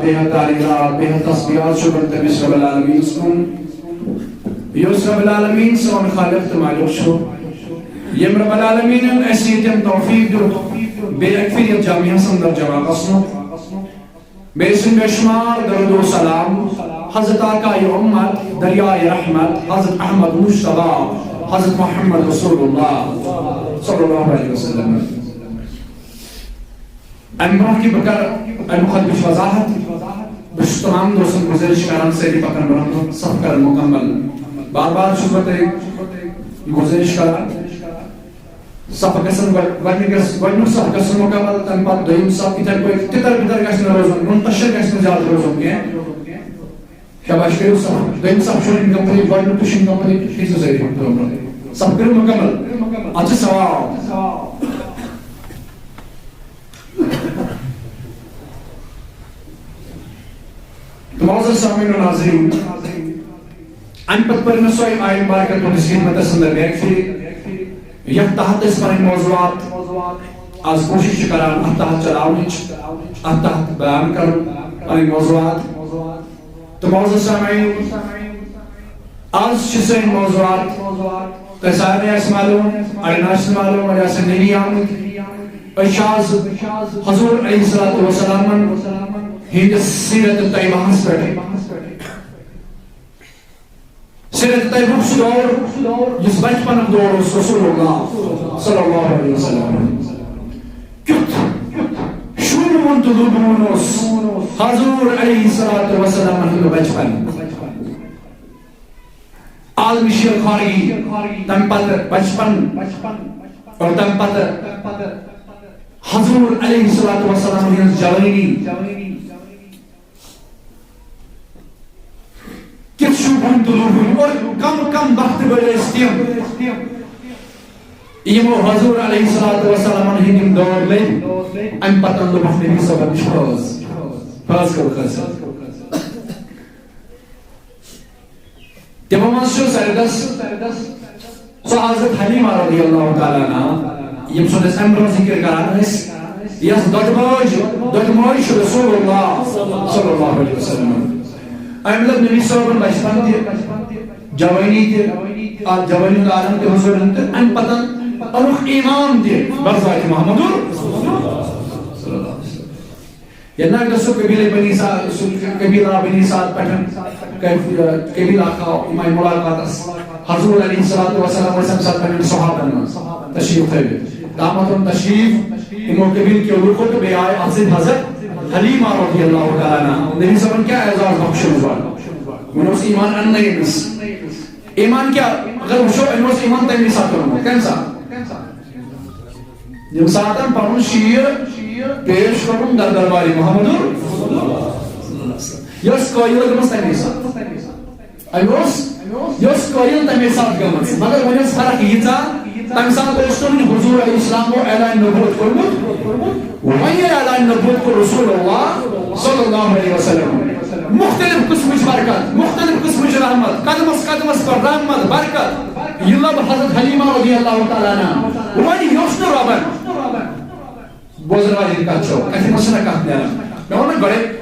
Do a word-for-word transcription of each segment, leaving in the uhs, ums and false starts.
بے حد تعریفات، بے حد تسبیحات چھُ بنتمس رب العالمین سُنٛد، یُس رب العالمین سون خالق تہٕ مالک چھُ، یم رب العالمین اسہِ ییٚتٮ۪ن توفیق دیُت، بیٚیہِ اکہِ پھِرِ یتھ جامعس اندر جمع گژھنُک۔ بیٚیہِ سُنٛد بے شمار درود و سلام حضرت آقائے امت، دریائے رحمت، حضرت احمد مجتبیٰ، حضرت محمد رسول اللہ صلی اللہ علیہ وسلم۔ امہِ برونٛہہ کہِ بہٕ کرٕ امہِ مُتعلِق وضاحت، بہٕ چھُس تمام دوستن گُزٲرِش کران، سٲری پکن برونٛہہ کُن، صف کرن مُکمل۔ بار بار چھُس بہٕ تۄہہِ گُزٲرِش کران، صف گژھن گۄ-، گۄڈٕنِکِس، گۄڈٕنیُک صف گژھن مُکمل، تَمہِ پتہٕ دوٚیِم صف، یِتھے پٲٹھۍ تِتر بِتر گژھِ نہٕ روزُن، منتشر گژھِ نہٕ زیادٕ روزُن کینٛہہ۔ شاباش، کٔرِو صف، دوٚیِم صف چھُنہٕ incomplete، گۄڈٕنیُک تہِ چھُ incomplete، یہِ چھُ ضروٗری برونٛہہ برونٛہہ۔ صف کٔرِو مُکمل، اَتھ چھُ ثواب۔ تہٕ معزز سامعین و ناظرین، امہِ پتہٕ پٔر مےٚ سۄے آیت مبارکہ تُہنٛدِس خدمتس اندر بیٚیہِ اکہِ پھِرِ، یتھ تحت أسۍ پنٕنۍ موضوعات از کوٗشش چھِ کران اتھ تحت چلاونٕچ، اتھ تحت بیان کرُن پنٕنۍ موضوعات۔ تہٕ معزز سامعین، از چھِ سٲنۍ موضوعات تۄہہِ سارنٕے آسہِ معلوم، اڑٮ۪ن آسہِ نہٕ معلوم، اڑٮ۪ن آسن نٔوی آمٕتۍ۔ أسۍ چھِ آز حضور علیہ الصلوۃ والسلامن ہٕنٛدِس سیرت طیبہس پٮ۪ٹھ۔ سیرت طیبہُک سُہ دور، یُس بچپنُک دور اوس رسول اللہ صلی اللہ علیہ وسلم۔ کیُتھ شوٗبوُن تہٕ لوٗبوُن اوس حضور علیہ الصلوۃ والسلامن ہُنٛد بچپن۔ عالم شیر خارگی، تَمہِ پتہٕ بچپن، اور تَمہِ پتہٕ حضور علیہ الصلوۃ والسلام ہٕنٛز جوانی۔ کِتھ شوٗبوُن تہٕ لوٗبوُن اور کم کم بخت بٔڑۍ ٲسۍ تِم، یِمو حضور علیہ الصلوۃ والسلامن ہٕنٛدۍ یِم دور لٔبۍ، اَمہِ پتہٕ لوٚبُکھ نبی صٲبن نِش فٲض، فٲض کوٚر حٲصِل۔ تِمو منٛز چھُ سردس سۄ حضرت حلیمہ رضی اللہ تعالیٰ عنہا، ییٚمہِ سُنٛد أسۍ اَمہِ برٛونٛہہ ذِکِر کران ٲسۍ، یۄس دۄدٕ مٲج، دۄدٕ مٲج چھِ رسول اللہ صلی اللہ علیہ وسلم۔ أمۍ لوٚب نبی صٲبُن بچپن تہِ، جوانی تہِ، آ، جوانی ہُنٛد عالم تہِ حضوٗرن تہٕ اَمہِ پتہٕ اوٚنُکھ ایمان تہِ بذات محمد صلی اللہ علیہ وسلم۔ ییٚلہِ نہ گژھو قبیلے بنی سعد، سُہ قبیلہ بنی سعد پٮ۪ٹھ، قب-، قبیلہ اکھ آو یِمے ملاقاتس۔ حضور علیہ الصلوۃ والسلام ٲسۍ اَمہِ ساتہٕ پننٮ۪ن صحابن منٛز تشریف تھٲوِتھ۔ تامتھ اوٚن تشریف یِمو قبیلہٕ کیو لوٗکو تہٕ بیٚیہِ آیہِ اَتھ سۭتۍ حضرت حلیمہ رضی اللہ تعالیٰ عنہا۔ نبی صٲبن کیٛاہ اعزاز بخشومُت گۄڈٕ؟ وۄنۍ اوس ایمان اَننَے أمِس۔ ایمان کیٛاہ؟ اگر وٕچھو، أمۍ اوس ایمان تَمی ساتہٕ اوٚنمُت۔ کَمہِ ساتہٕ؟ ییٚمہِ ساتہٕ پنُن شیٖر پیش کوٚرُن در دربارِ محمد۔ یۄس قٲیِل گٔمٕژ تَمے ساتہٕ۔ أمۍ اوس، یۄس قٲیِل تَمے ساتہٕ گٔمٕژ۔ مگر وۄنۍ ٲس فرق ییٖژاہ، تَمہِ ساتہٕ اوس نہٕ وُنہِ حضور علیہ السلام اعلان نبوت کوٚرمُت۔ وۄنۍ ییٚلہِ اعلان نبوت کوٚر رسول اللہ صلی اللہ علیہ وسلم، مختلف قٕسمٕچ برکت، مختلف قٕسمٕچ رحمت، قدمس قدمس پٮ۪ٹھ رحمت، برکت۔ یہِ لب حضرت حلیمہ رضی اللہ تعالیٰ عنہا۔ وۄنۍ یوٚژھ نہٕ رۄبن۔ بوزن والٮ۪ن کتھ چھو، کتھِ منٛز چھنہ کتھ نیران۔ مےٚ ووٚن نہ گۄڈے،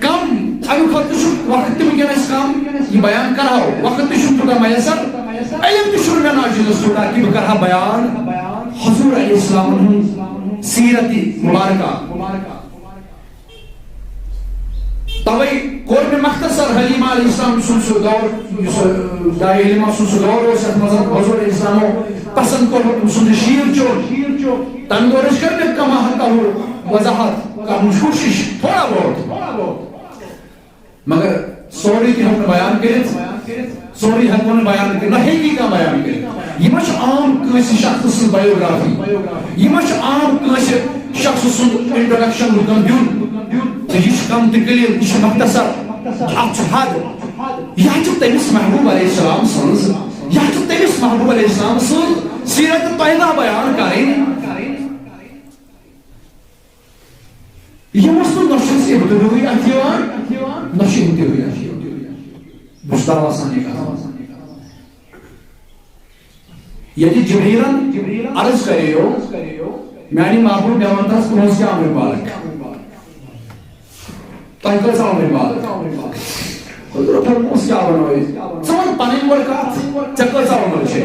کم، اَمہِ کھۄتہٕ تہِ چھُ وقت تہِ وٕنکیٚنس کم، یہِ بیان کرہاو، وقت تہِ چھُنہٕ تیوٗتاہ میسر، علم تہِ چھُنہٕ مےٚ ناچیزس تیوٗتاہ کہِ بہٕ کرہا بیان حضور علیہ السلامن ہُنٛد سیرت مبارکہ۔ توے کوٚر مےٚ مختصر حلیمہ علیہ السلام سُنٛد سُہ دور، یُس، آ، دایہِ حلیمہ سُنٛد سُہ دور اوس، یَتھ منٛز حضور علیہ السلامو پسند کوٚر أمۍ سُنٛد یہِ شیٖر چیوٚن۔ تَمہِ دورٕچ کٔر مےٚ کما حقہ وضاحت کرنٕچ کوٗشِش، تھوڑا بہت۔ مگر سورُے تہِ ہیوٚک نہٕ بیان کٔرِتھ، سورُے ہیوٚک نہٕ بیان کٔرِتھ، نہ ہیٚکہِ کانٛہہ بیان کٔرِتھ۔ یہِ ما چھُ عام کٲنٛسہِ شخص سٕنٛز biography؟ یہِ ما چھُ عام کٲنٛسہِ شخص سُنٛد introduction لُکن دیُن؟ تہٕ یہِ چھُ کم تہٕ قلیل، یہِ چھُ مختصر، اَتھ چھُ حد۔ یہِ چھُ تٔمِس محبوب علیہ السلام سٕنٛز، یہِ چھُ تٔمِس محبوب علیہ السلام سٕنٛز سیرت طیبہ بیان کرٕنۍ۔ یہِ اوس نہٕ، نہ چھُ اَسہِ ابتدٲیی اَتھِ یِوان، نہ چھُ انتہٲیی اَتھِ یِوان۔ بہٕ چھُس دعویٰ سان یہِ کَتھ۔ ییٚلہِ جبریٖلن عرض کَریو، میٛانہِ محبوٗب، مےٚ وَن تہٕ حظ، تُہٕنٛز کیٛاہ مُبارک؟ تۄہہِ کۭژاہ عمر باد؟ حضور فرموس، کیٛاہ وَنو أسۍ؟ ژٕ وَن پَنٕنۍ گۄڈٕ کَتھ، ژےٚ کۭژاہ عمر چھے؟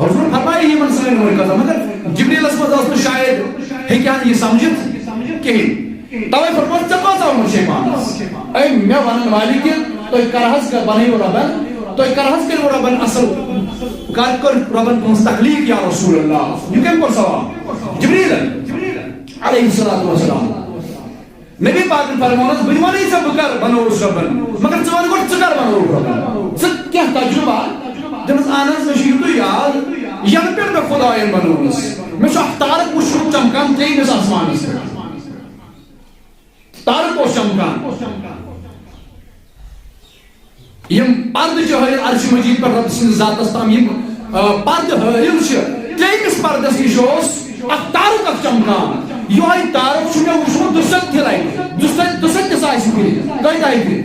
حضور فرمایہِ، یِمن سٲنۍ عمر کۭژاہ، مگر جبریلس منٛز ٲس نہٕ شاید ہیٚکہِ ہن یہِ سمجھِتھ کِہیٖنۍ۔ توے فرموو، ژےٚ کۭژاہ عمر چھے پانس؟ اے، مےٚ ونن والہِ کہِ تُہۍ کر حظ بنٲیِو ربن، تُہۍ کر حظ کٔرِو ربن اصل، کر کٔر ربن تُہنٛز تخلیق یا رسول اللہ؟ یہِ کٔمۍ کوٚر سوال؟ جبریلن علیہ الصلوۃ والسلام۔ نبی پاکن فرمونس، بہٕ تہِ وَنَے ژےٚ بہٕ کر بنووُس رۄبن، مگر ژٕ وَن گۄڈٕ ژٕ کر بنووُکھ رۄبن؟ ژٕ کینٛہہ تجربہ؟ دوٚپمس، اہن حظ، مےٚ چھُ یُتُے یاد، ینہٕ پٮ۪ٹھ مےٚ خداین بنوونس، مےٚ چھُ اکھ تارک وُچھمُت چمکان ترٛیٚیمِس آسمانس پٮ۪ٹھ۔ تارک اوس چمکان۔ یِم پردٕ چھِ ہٲیِتھ عرشِ مجید پٮ۪ٹھ رۄب سٕنٛدِس ذاتس تام، یِم، آ، پردٕ ہٲیِو چھِ، ترٛیٚیمِس پردس نِش اوس اکھ تارُک اکھ چمکان۔ یِہوٚے تارُک چھُ مےٚ وُچھمُت دُسَتتھِ لٹہِ، دُسَتتھ، دُسَتتھ ساسہِ پھِرِ۔ کٲتیٛاہ پھِرِ؟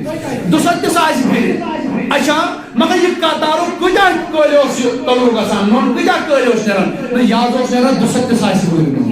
دُسَتتھ ساسہِ پھِرِ۔ اچھا، مگر یہِ کا-، تارُک کۭتیٛاہ کٲلۍ اوس یہِ طلوع گژھان؟ نوٚن کۭتیٛاہ کٲلۍ اوس نیران؟ نہ، یہِ حظ اوس نیران دُسَتتھ ساسہِ پھِرِ نوٚن۔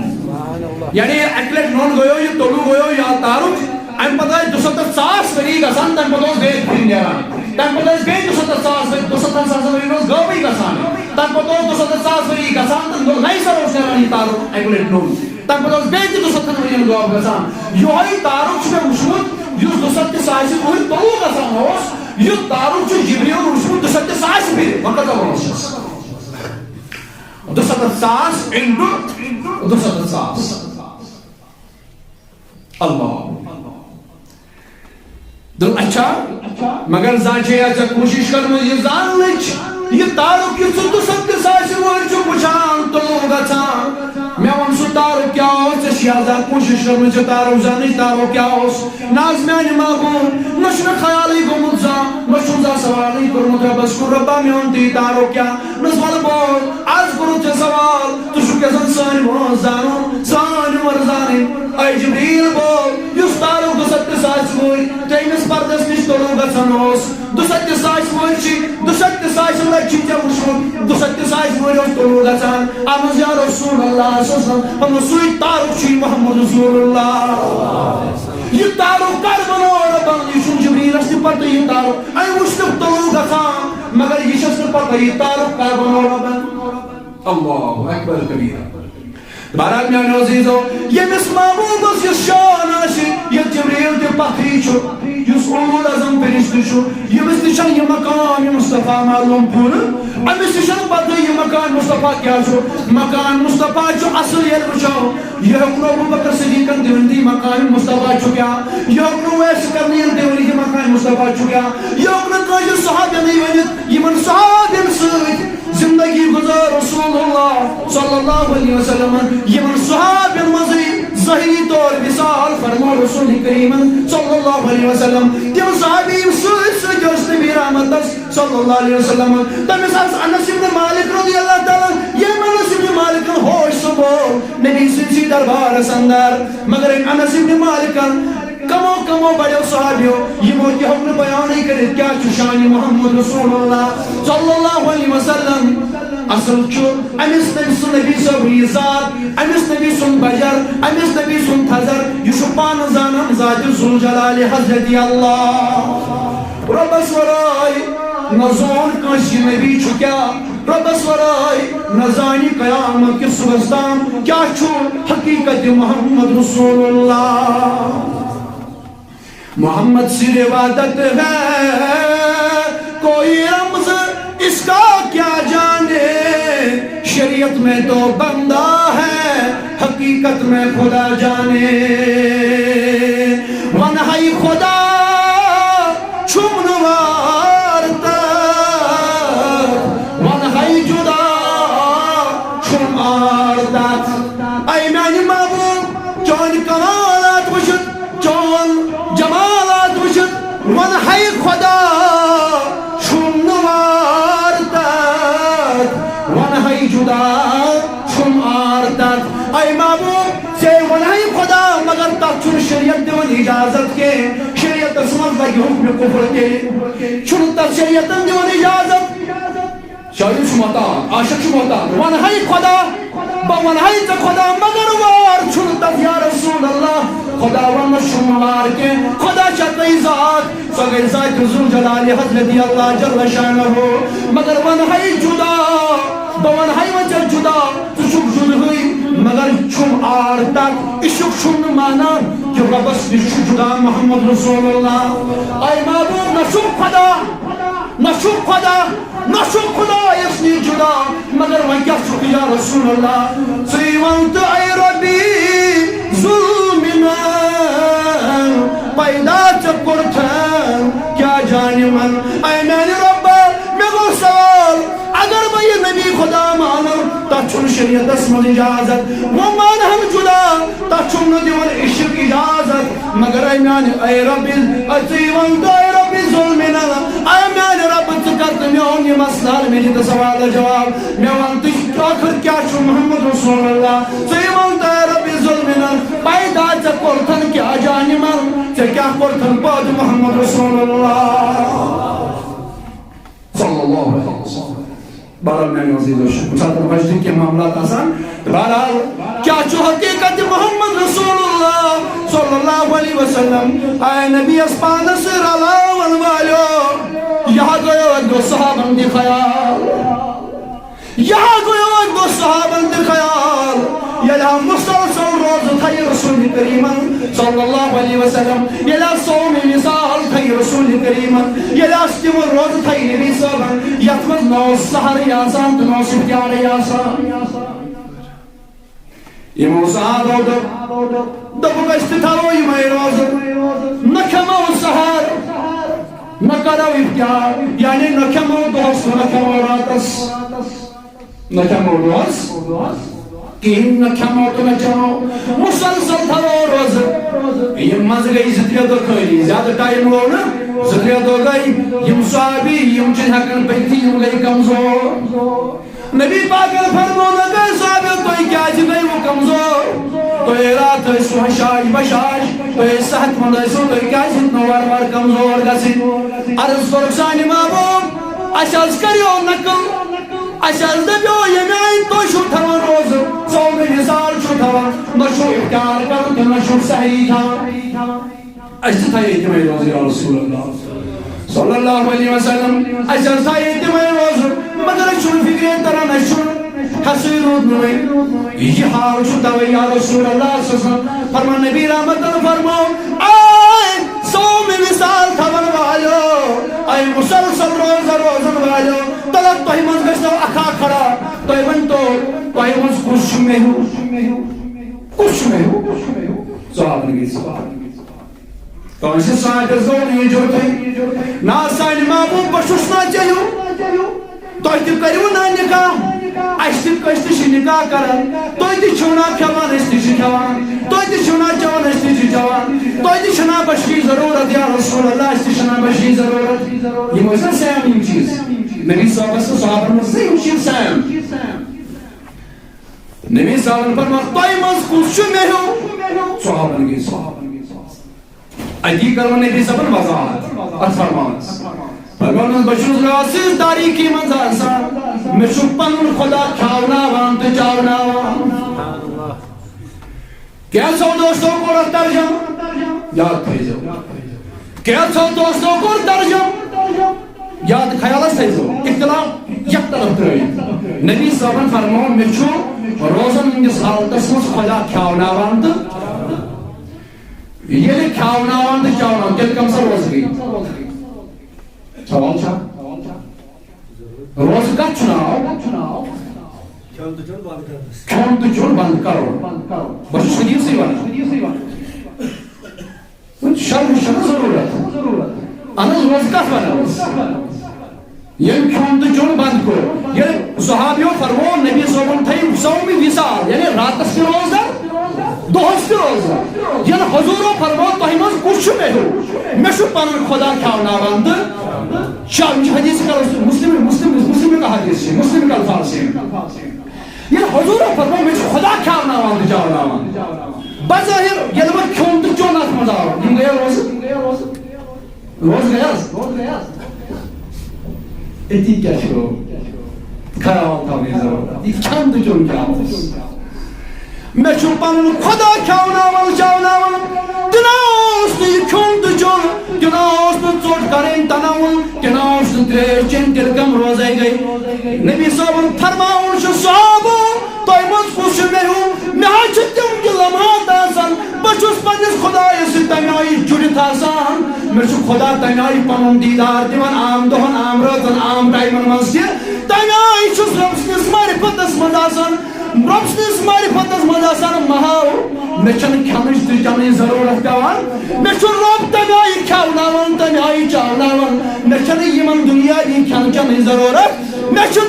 یعنی اَکہِ لٹہِ نوٚن گٔیو، یہِ طلوع گٔیو یا تارُک، اَمہِ پتہٕ ٲسۍ دُسَتتھ ساس ؤری گژھان، تَمہِ پتہٕ اوس بیٚیہِ پھِرِ نیران۔ تَمہِ پتہٕ ٲسۍ بیٚیہِ دُسَتتھ ساس ؤری، دُسَتتھ ساس ؤری اوس غٲبٕے گژھان۔ تَمہِ پتہٕ اوس دُسَتتھ ساس ؤری گژھان تہٕ نوٚو نَیہِ سَرٕ اوس نیران یہِ تارُک اَکہِ لَٹہِ نوٚو۔ تَمہِ پتہٕ اوس بیٚیہِ تہِ دُسَتتھ ؤرِین غٲب گژھان۔ یِہوٚے تارُک چھُ مےٚ وُچھمُت، یُس دُسَتتھ ساسہِ ؤری طلوع گژھان اوس، یُتھ تارُک چھُ جبریل وُچھمُت دُسَتتھ ساسہِ پھِرِ۔ وۄنۍ کۭژاہ وٲنٛس چھَس؟ دُسَتتھ ساس into دُسَتتھ ساس۔ اللہ۔ دوٚپ، اچھا، مگر زانٛہہ چھے یا ژےٚ کوٗشِش کٔرمٕژ یہِ زاننٕچ، یہِ تارُک یُس ژٕ دُسَتتھ ساسہِ وٲرۍ چھُکھ وٕچھان، طلوع گژھان؟ مےٚ وَن سُہ تارُک کیٛاہ اوس، ژےٚ چھے یا زانٛہہ کوٗشِش کٔرمٕژ یہِ تارُک زاننٕچ، تارُک کیٛاہ اوس؟ نہ حظ میٛانہِ محبوب، مےٚ چھُنہٕ خیالٕے گوٚمُت زانٛہہ، مےٚ چھُنہٕ زانٛہہ سوالٕے کوٚرمُت رۄبَس کُن، رۄبا میون تہِ یہِ تارُک کیٛاہ؟ نہ حظ، وَلہٕ بوز، آز کوٚرُتھ ژےٚ سوال، ژٕ چھُکھ یَژھان سٲنۍ وٲنٛس زانُن، سٲنۍ عمر زانٕنۍ۔ اے جبریل بول، یُس تارُک دُسَتتھ ساسہِ وٲرۍ ترٛیٚیمِس پردس نِش طلوع گژھان اوس، دُسَتتھ ساسہِ وٲرۍ چھِ، دُسَتتھ ساسہِ لٹہِ چھِ ژےٚ وُچھمُت، دُسَتتھ ساسہِ وٲرۍ اوس طلوع گژھان۔ اَتھ منٛز یا رسول اللہ صلی اللہ علیہ وسلم، پَنُن سُے تارُک چھُ یہِ محمد رسول اللہ۔ یہِ تارُک کر بنوو رۄبن؟ یہِ چھُنہٕ جبریلس تہِ پتہ یہِ تارُک۔ أمۍ وُچھ تہٕ طلوع گژھان، مگر یہِ چھَس نہٕ پتہ یہِ تارُک کر بنوو رۄبن۔ اللہ اکبر کبیرہ۔ بہرحال میانیو عزیزو، ییٚمِس محبوبس یُس شان آسہِ، ییٚتہِ جبریل تہِ پتھٕے چھُ، یُس اولو العزم فرشتہٕ چھُ، ییٚمِس تہِ چھَنہٕ یہِ مقام مصطفیٰ معلوم پوٗرٕ، أمِس تہِ چھَنہٕ پتہٕ یہِ مقام مصطفیٰ کیٛاہ چھُ۔ مقام مصطفیٰ چھُ اصل ییٚلہِ وٕچھو، یہِ ہیوٚک نہٕ ابو بکر صدیقن تہِ ؤنِتھ یہِ مقام مصطفیٰ چھُ کیٛاہ، یہِ ہیوٚک نہٕ اویس قرنین تہِ ؤنِتھ یہِ مقام مصطفیٰ چھُ کیٛاہ، یہِ ہیوٚک نہٕ کٲنٛسہِ صحابینٕے ؤنِتھ، یِمن صحابین سۭتۍ زندگی گزار رسول اللہ صلی اللہ علیہ وسلم۔ یِمن صحابین منٛزٕے ظٲہری طور وصال فرمو رسول کریمن صلی اللہ علیہ وسلم۔ تِم صحابی یِم سۭتۍ سۭتۍ ٲسۍ نبی رحمتس صلی اللہ علیہ وسلم۔ تٔمِس آس انس ابن مالک رضی اللہ تعالیٰ عنہ، ییٚمۍ انس ابن مالکن ہوش سُہ گوٚو نبی سٕنٛدسٕے دربارس اندر۔ مگر أمۍ انس ابن مالکن کمو کمو بڑیو صحابیو، یِمو تہِ ہیوٚک نہٕ بیانٕے کٔرِتھ کیٛاہ چھُ شانِ محمد رسول اللہ صلی اللہ علیہ وسلم۔ اصل چھُ أمِس تٔمۍ سُنٛد نبی صٲبُن یہِ ذات، أمِس نبی سُنٛد بجر، أمِس نبی سُنٛد تھزر، یہِ چھُ پانہٕ زانان ذاتِ ذوالجلال حضرت اللہ۔ رۄبس ورٲے نہ زون کٲنٛسہِ یہِ نبی چھُ کیٛاہ، رۄبس ورٲے نہ زانہِ قیامت کِس صُبحس تام کیٛاہ چھُ حقیقت محمد رسول اللہ۔ محمد صرف عادت ہے، کوئی رمز اس کا کیا جانے، شریعت میں تو بندہ ہے، حقیقت میں خدا جانے۔ ون ہے خدا چھم نوار تک، ون ہے جدا چھم آر تک۔ اے میانہِ محبوب، چون کمالات وچھت، چون جمالات وچھت، ون ہے خدا چھم نوار تک، ون ہے جدا چھم آر تک۔ اے محبوب، ژے ون ہے خدا، مگر تتھ چھُنہٕ شریعت دِوان اجازت کینٛہہ۔ شریعتس منٛز لگہِ حکمِ کفر تیٚلہِ۔ چھُنہٕ تتھ شریعتن دِوان اجازت۔ شاعر چھُ محتاط، عاشق چھُ محتاط۔ ون ہے خدا، بہٕ ونہٕ ہے ژےٚ خدا، مگر وار چھُنہٕ تتھ یا رسول اللہ۔ خدا ونس چھُم وار کینٛہہ، خدا چھا تۄہہِ ذات، سۄ گٔے ذاتِ ذوالجلالِ حضرت اللہ جل شانہ۔ مگر ونہٕ ہے جدا، بہٕ ونہٕ ہے وۄنۍ ژےٚ جدا، ژٕ چھُکھ جُدہٕے، مگر چھُم آر تتھ، عشق چھُم نہٕ مانان کہِ رۄبس نِش چھُ جُدا محمد رسول اللہ۔ اے محبوب، نہ چھُم خدا، نہ چھُم خدا، نہ چھُم خدایس نِش جُدا، مگر وۄنۍ کیٛاہ چھُکھ یا رسول اللہ؟ ژٕے وَن تہٕ اے رۄبی ظُلمِنَن، پیدا ژےٚ کوٚرتھن کیٛاہ جانہِ من؟ اے میانہِ رۄبہ، مےٚ گوٚو سوال، اگر بہٕ یہِ نبی خدا مانو، تتھ چھُنہٕ شریعتس منٛز اجازت۔ وۄنۍ مانہٕ ہم جدا، تتھ چھُم نہٕ دِوان عشق اجازت۔ مگر اے میانہِ، اے رۄبِ، اے ژٕے وَن تہٕ اے رۄبِ ظُلمِنَن، اے میانہِ رۄبہٕ، ژٕ کر تہٕ میون یہِ مسلہٕ حل، مےٚ دِ تہٕ سوال جواب۔ مےٚ وَن تہٕ ٲخٕر کیٛاہ چھُ محمد رسول اللہ؟ ژٕے وَن تہٕ اے رۄبِ ظُلمِنَن، پیدا ژےٚ کوٚرتھن کیٛاہ جانہِ من؟ ژےٚ کیٛاہ کوٚرتھن پٲدٕ محمد رسول اللہ؟ صلی اللہ علیہ وسلم۔ بہرحال، میانہِ عزیزو، چھُ کُنہِ ساتہٕ مجدٕکۍ کینٛہہ معاملات آسان۔ بہرحال، کیٛاہ چھُ حقیٖقت محمد رسول اللہ صلی اللہ علیہ وسلم؟ اے نبی یس پانس سۭتۍ رلاون والیو، یہِ ہا گوٚو اکہِ دۄہ صحابن تہِ خیال۔ یہِ ہا گوٚو اکہِ دۄہ صحابن تہِ خیال۔ ییٚلہِ ہا مسلسل روزٕ تھایہِ رسول کریمن صلی اللہ علیہ وسلم، ییٚلہِ ہا صوم وصال تھایہِ رسول کریمن، ییٚلہِ ہا تِم روزٕ تھایہِ نبی صٲبن، یتھ منٛز نہ اوس سحرٕے آسان تہٕ نہ اوس افطارٕے آسان۔ یِمو صحابو دوٚپ، دوٚپُکھ، أسۍ تہِ تھاوو یِمے روزٕ، نہ کھٮ۪مو سحر، نہ کرو افطار، یعنی نہ کھٮ۪مو دۄہس، نہ کھٮ۪مو راتس۔ نہ کھٮ۪مو دۄہس کِہیٖنۍ، نہ کھٮ۪مو تہٕ نہ چٮ۪مو، مسلسل تھاوو روزٕ۔ یِم منٛزٕ گٔے زٕ ترٛےٚ دۄہ خٲلی، زیادٕ ٹایم گوٚو نہٕ، زٕ ترٛےٚ دۄہ گٔے۔ یِم صحابی، یِم چھِنہٕ ہٮ۪کان پٔکِتھٕے، یِم گٔے کمزور۔ نبی پاکن فرموو، نہ گٔے صحابیو، تُہۍ کیٛازِ گٔیوٕ کمزور؟ تُہۍ راتھ ٲسِو شاش بشاش، تُہۍ ٲسۍ صحت مند ٲسِو، تُہۍ کیٛازِ ہیٚتنو وارٕ وارٕ کمزور گژھٕنۍ؟ عرض کوٚرُکھ، سانہِ محبوب، اَسہِ حظ کریو نقل۔ اَسہِ حظ دَپیو، ییٚمہِ آیہِ تُہۍ چھِو تھاوان روزٕ، ژوٚوُہ وِصال چھِو تھاوان، نہ چھُو افطار کرُن تہٕ نہ چھُو سحری کھیوٚن۔ اَسہِ تہِ تھایے تِمے روزٕ، یا رسول اللہ صلی اللہ علیہ وسلم۔ اَسہِ حظ تھایے تِمے روزٕ، مگر اَسہِ چھُنہٕ فِکرے تران، اَسہِ چھُنہٕ حسٕے روٗدمُت۔ یہِ حال چھُ توے، یا رسول اللہ صلی اللہ علیہ وسلم۔ فرمان نبی رحمت فرمو، اے صوم وصال تھاون والو، اے مسلسل روزہ روزن والو، تلہ تۄہہِ منٛز گژھِ نو اکھا کھڑا۔ تۄہہِ ؤنۍ تو، تۄہہِ منٛز کُس چھُ مےٚ ہیوٗ؟ کُس چھُ مےٚ ہیوٗ؟ صحابن گٔے سوال۔ کٲنٛسہِ صحابس گوٚو نہٕ یہِ جُرتھٕے۔ نہ، سانہِ محبوب، بہٕ چھُس نا ژےٚ ہیوٗ۔ تۄہہِ تہِ کٔرِو نا نکاح، اَسہِ تہِ، أسۍ تہِ چھِ نکاح کران۔ تُہۍ تہِ چھِو نا کھٮ۪وان، أسۍ تہِ چھِ کھٮ۪وان۔ تُہۍ تہِ چھِو نا چٮ۪وان، أسۍ تہِ چھِ چٮ۪وان۔ تۄہہِ تہِ چھِ نا بشری ضروٗرت، یا رسول اللہ، اَسہِ تہِ چھِ نا بشری ضروٗرت۔ یِم ٲسۍ نا سیم یِم چیٖز۔ نبی صٲبس تہٕ صحابن منٛز ٲسۍ یِم چیٖز سیم۔ نبی صٲبن فرموو، تۄہہِ منٛز کُس چھُ مےٚ ہیوٗ؟ صحابن گٔے صحابن۔ اتی کٔر وۄنۍ نبی صٲبن وضاحت اتھ فرمانس۔ فرمانس، بہٕ چھُس رٲژ سٕنٛز تاریٖکی منٛز آسان، مےٚ چھُ پنُن خدا کھیاوناوان تہٕ چاوناوان۔ کینٛژھو دوستو کوٚر اتھ ترجمہٕ، یاد تھٲیزیو۔ کینٛژھو دوستو کوٚر ترجمہٕ، یاد خیالس تھٲیزیو، اختلاف یک طرف ترٲیِتھ۔ نبی صٲبن فرموو، مےٚ چھُ روزن ہٕنٛدِس حالتس منٛز خدا کھیاوناوان تہٕ ییٚلہِ کھیاوناوان تہٕ چاوناوان، تیٚلہِ کم سا روزٕ گٔے؟ سوال چھا؟ روزٕ کتھ چھُ ناو؟ کھیوٚن تہٕ چیوٚن بنٛد کرُن۔ بہٕ چھُس حدیثٕے ونان۔ وۄنۍ شرح چھنہٕ ضروٗرت۔ اہن حظ، روزٕ کتھ ونو أسۍ؟ ییٚلہِ کھیوٚن تہٕ چیوٚن بنٛد کوٚر، ییٚلہِ صحابیو فرموو، نبی صٲبن تھٲیِو صومِ وصال، یعنی راتس تہِ روزدر، دۄہس تہِ روزدر۔ ییٚلہِ حضوٗرو فرموو، تۄہہِ منٛز کُس چھُ مےٚ ہیوٗ؟ مےٚ چھُ پنُن خدا کھیاوناوان تہٕ چاوناوان۔ یہِ چھُ حدیث کر مسلم، مسلم، مسلم کا حدیث چھُ، مسلم کا الفاظ چھِ۔ ییٚلہِ حضوٗرو فرموو، مےٚ چھُ خدا کھیاوناوان تہٕ چاوناوان۔ بظٲہر ییٚلہِ وۄنۍ کھیوٚن تہٕ چیوٚن اتھ منٛز آو، یِم گٔیے روزٕ۔ روزٕ گٔیے حظ؟ أتی کیٛاہ چھُ خیال تھاونٕچ ضروٗرت؟ یہِ کھٮ۪ن تہٕ چیوٚن کیٛاہ اوس؟ مےٚ چھُ پنُن خۄدا کھیٛاوناوان، چاوناوان۔ تہِ نہ اوس نہٕ یہِ کھیوٚن تہٕ چیوٚن، تہِ نہ اوس نہٕ ژوٚٹ کرٕنۍ تناوُن، تہِ نہ اوس نہٕ ترٛیش چیٚنۍ، تیٚلہِ کم روزے گٔے؟ نبی صٲبُن فرماوُن چھُ، صحابو، تۄہہِ منٛز کُس چھُ مےٚ ہیوٗ؟ مےٚ حظ چھِ تِم تہِ لمحات آسان، بہٕ چھُس پننِس خۄدایَس سۭتۍ تَمہِ آیہِ جُڑِتھ آسان، مےٚ چھُ خۄدا تَمہِ آیہِ پنُن دیٖدار دِوان، عام دۄہن، عام رٲژن، عام ٹایمن منٛز تہِ۔ تَمہِ آیہِ چھُس رۄب سٕنٛدِس معرفتس منٛز آسان۔ رۄب سٕنٛدِس معرفتس منٛز آسان محو، مےٚ چھَنہٕ کھٮ۪نٕچ تہٕ چٮ۪نٕچ ضروٗرت پٮ۪وان۔ مےٚ چھُ رۄب تَمہِ آیہِ کھٮ۪وناوان، تَمہِ آیہِ چاوناوان۔ مےٚ چھَنہٕ یِمن دُنیاوی کھٮ۪ن چٮ۪نٕچ ضروٗرت۔ مےٚ چھُ،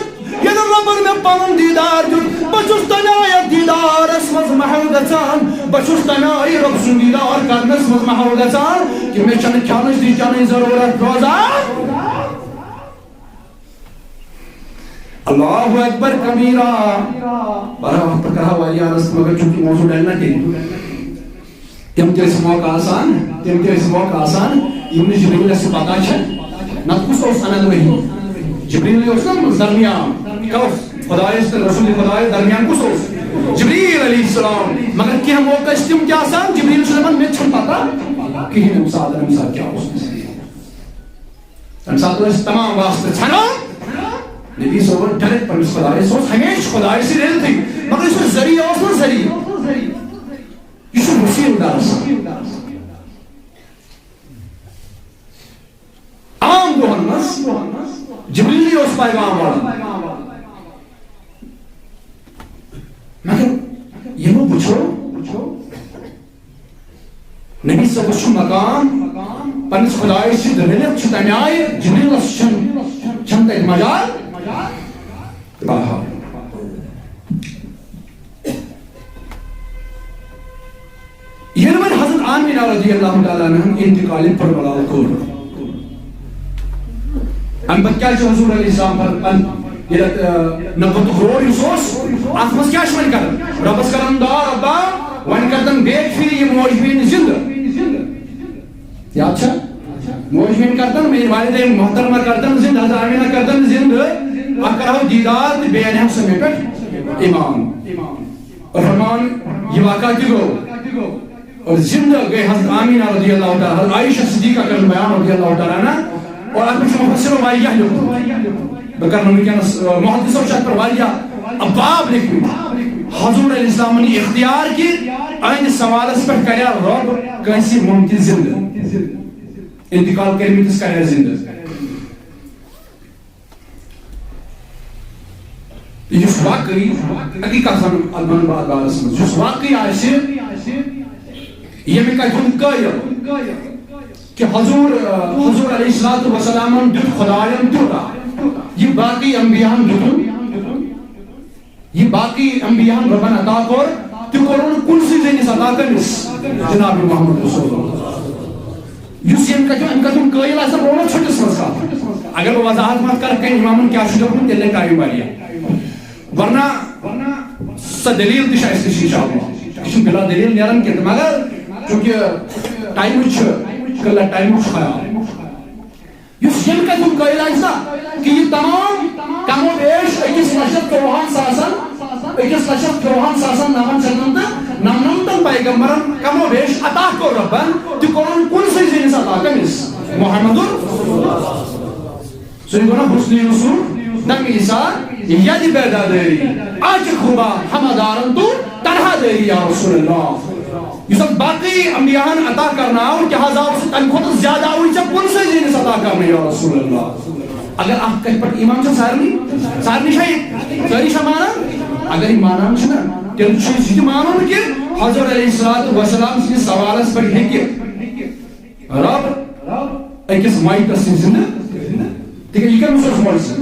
ییٚلہِ رۄبن مےٚ پنُن دیٖدار دیُت، بہٕ چھُس تَمہِ آیہِ اَتھ دیٖدارس منٛز محو گژھان۔ بہٕ چھُس تَمہِ آیہِ رۄب سُنٛد دیٖدار کرنس منٛز محو گژھان کہِ مےٚ چھَنہٕ کھٮ۪نٕچ تہٕ چٮ۪نٕچ ضروٗرت روزان۔ اللہ اکبر کبیرہ۔ بہرحال، اتھ پٮ۪ٹھ کرہا واریاہ عرض، مگر چونکہ موضوع ڈلہِ نہ کینٛہہ۔ تِم تہِ ٲسۍ موقع آسان، تِم تہِ ٲسۍ موقع آسان، یِم نہٕ جبریلس پتہ چھِ۔ نتہٕ کُس اوس انان وحی؟ جبریل اوس نا درمیان۔ کیا اوس؟ خدایس تہٕ رسول خدایس درمیان کُس اوس؟ جبریل علیہ السلام۔ مگر کینٛہہ موقع ٲسۍ تِم تہِ آسان، جبریل چھُ دپان، مےٚ چھَنہٕ پتہ کِہیٖنۍ، ییٚمہِ ساتہٕ، ییٚمہِ ساتہٕ کیٛاہ اوس گژھان۔ تَمہِ ساتہٕ ٲسۍ تمام واسطہٕ ژھٮ۪نان۔ نبی صٲبَن ڈایریکٹ پنٛنِس خۄدایَس، سُہ اوس ہمیشہِ خۄدایَس سۭتۍ رٲبطٕے، مگر یُس ذٔریعہٕ اوس نہ ذٔریعہٕ، یہِ چھُ وسیٖلہٕ دار آسان۔ عام دۄہَن منٛز جبریلٕے اوس پیغام واتان۔ مگر ییٚلہِ وۄنۍ وٕچھو، نبی صٲبَس چھُ مقام پنٛنِس خۄدایَس سۭتۍ رٔلِتھ چھُ تَمہِ آیہِ، جبریلَس چھُنہٕ، چھُنہٕ تَتہِ مجال۔ بہرحال، ییٚلہِ وۄنۍ حضرت آمینہ رضی اللہ تعالیٰ عنہَن انتقال پرملال کوٚر، اَمہِ پتہٕ کیٛاہ چھُ حضور علیہ السلام پر-، پن-، ییٚلہِ اَتھ، آ، نبوتُک رول یُس اوس، اَتھ منٛز کیٛاہ چھُ وۄنۍ کران؟ رۄبَس کران دعا، رۄبا، وۄنۍ کر تَن بیٚیہِ پھِرِ یہِ موج بیٚنہِ زِندٕ۔ یاد چھا؟ موج بیٚنہِ کر تَن، میٛٲنۍ والدین محترمہ کر تَن زِندٕ، حضرت آمینہ کر تَن زِندٕ، اَکھ کرہو دیٖدار تہٕ بیٚیہِ اَنہِ ہا سۄ مےٚ پٮ۪ٹھ ایمان۔ اور فرمان، یہِ واقعہ تہِ گوٚو۔ اور زندہ گئی حضرت آمینہ رضی اللہ تعالیٰ، حضرت عائشہ صدیقہ کا بیان رضی اللہ تعالیٰ عنہ۔ اور اتھ منٛز چھُ مفسرو واریاہ لیوٚکھمُت۔ بہٕ کرٕ نہٕ وٕنکیٚنس، آ، محدثو چھِ اتھ پٮ۪ٹھ واریاہ باب لیکھمٕتۍ۔ حضور علیہ السلامن یہِ اختیار کہِ أہنٛدِس سوالس پٮ۪ٹھ کریا رۄب کٲنٛسہِ مُمکِن زندٕ۔ انتقال کٔرمٕتِس کریا زندٕ۔ یُس واقعی، اَکی کَتھ وَنہٕ، اَتھ وَنہٕ بہٕ اَتھ بارَس منٛز، یُس واقعی آسہِ، ییٚمہِ کَتھِ ہُنٛد قٲیِل کہِ حضور، حضور علیہ الصلوۃ والسلامَن دیُت خۄدایَن تیوٗتاہ، یہِ باقٕے انبیاہَن دیُتُن، یہِ باقٕے انبیاہَن رۄبَن عطا کوٚر، تہِ کوٚرُن کُنسٕے زٔنِس عطا کٔمِس؟ جناب محمد رسول اللہ۔ یُس ییٚمہِ کَتھِ، اَمہِ کَتھِ ہُنٛد قٲیِل آسہِ، بہٕ وَنو ژھوٚٹِس منٛز کَتھ۔ اگر بہٕ وضاحت وَتھ کَرٕ کٔمۍ اِمامَن کیٛاہ چھُ لیوٚکھمُت، تیٚلہِ لَگہِ ٹایم واریاہ۔ ورنہ سۄ دٔلیٖل تہِ چھِ اَسہِ نِش، اِنشاء اللہ۔ یہِ چھُنہٕ بِلا دٔلیٖل نیران کینٛہہ، مگر چوٗنٛکہِ ٹایمٕچ چھِ قٕلت، ٹایمُک چھُ خیال۔ یُس ییٚمہِ کَتھِ ہُنٛد قٲیِل آسہِ نا، کہِ یہِ تمام کم و بیش أکِس لَچھَس ژوٚوُہَن ساسَن، أکِس لَچھَس ژوٚوُہَن ساسَن نَوَن شیٚتَن تہٕ نَمنَمتَن پیغمبرَن کم و بیش عطا کوٚر رۄبَن، تہِ کوٚرُن کُنسٕے زٔنِس عطا۔ کٔمِس؟ محمد۔ سُہ گوٚو نا حسنِ یوسف، دم عیسیٰ، یدِ بیدادٲری، آچہِ خوبا ہمہ دارن تو تنہا دٲری یا رسول اللہ۔ یُس اَتھ باقٕے انبیاہن عطا کرنہٕ آو، کیٛاہ حظ آو سُہ تَمہِ کھۄتہٕ زیادٕ آوٕے ژےٚ کُنسٕے زٔنِس عطا کرنہٕ، یا رسول اللہ؟ اگر اَتھ کَتھِ پٮ۪ٹھ ایٖمان چھُ سارنٕے، سارنٕے چھا یہِ؟ سٲری چھا مانان؟ اگر یہِ مانان چھِنہ، تیٚلہِ چھُ یہِ تہِ مانُن کہِ حضور علیہ الصلوۃ والسلام سٕنٛدِس سوالَس پٮ۪ٹھ ہیٚکہِ رب أکِس مایتَس سۭتۍ زِندٕ، تِکیٛازِ یہِ کٔمِس اوس معجزٕ؟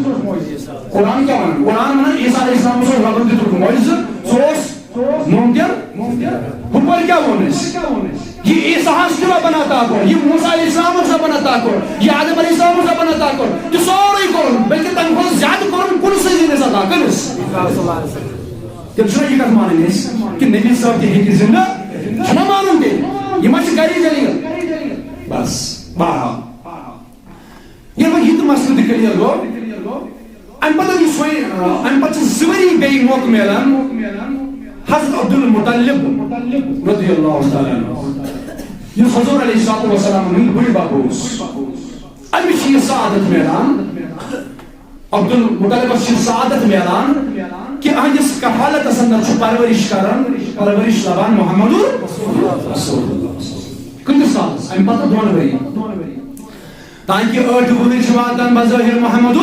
قرآن کیٛاہ وَنان؟ قرآن وَنان عیسیٰ علیہ السلامَس اوس ربَن دیُتمُت معجزٕ، سُہ اوس مُمکِن۔ ہُپٲرۍ کیٛاہ ووٚن اَسہِ؟ یہِ عیسیٰ ہَس تہِ ربَن عطا کوٚر، یہِ موسیٰ علیہ السلام اوس ربَن عطا کوٚر، یہِ آدم علیہ السلام اوس ربَن عطا کوٚر، تہِ سورُے کوٚرُن، بلکہِ تَمہِ کھۄتہٕ زیادٕ کوٚرُن کُنسٕے زٔنِس عطا۔ کٔمِس؟ تیٚلہِ چھُنہ یہِ کَتھ مانٕنۍ أسۍ کہِ نبی صٲب تہِ ہیٚکہِ زِندٕ؟ چھُنہ مانُن تیٚلہِ؟ یہِ ما چھِ گَری دٔلیٖل؟ بس، بہرحال۔ ییٚلہِ وۄنۍ یہِ تہِ مسلہٕ تہِ کلیئر گوٚو، اَمہِ پَتہٕ یُس وۄنۍ، آ، اَمہِ پَتہٕ چھِ زٕ ؤری بیٚیہِ موقعہٕ میلان حضرت عبد المطلب رضی اللہ تعالیٰ عنہ، یُس حضور علیہ الصلوۃ والسلام ہُنٛد بُڈِ بب اوس، أمِس چھِ یہِ سعادت میلان، عبد المطلبس چھِ سعادت میلان کہ أہنٛدِس کفالتس اندر چھُ پرورش کران، پرورش لبان محمد رسول اللہ۔ کۭتِس سالس؟ امہِ پتہٕ دۄن ؤرین۔ تاکہ ٲٹھ وُہٕرۍ چھِ واتان بظٲہر محمد،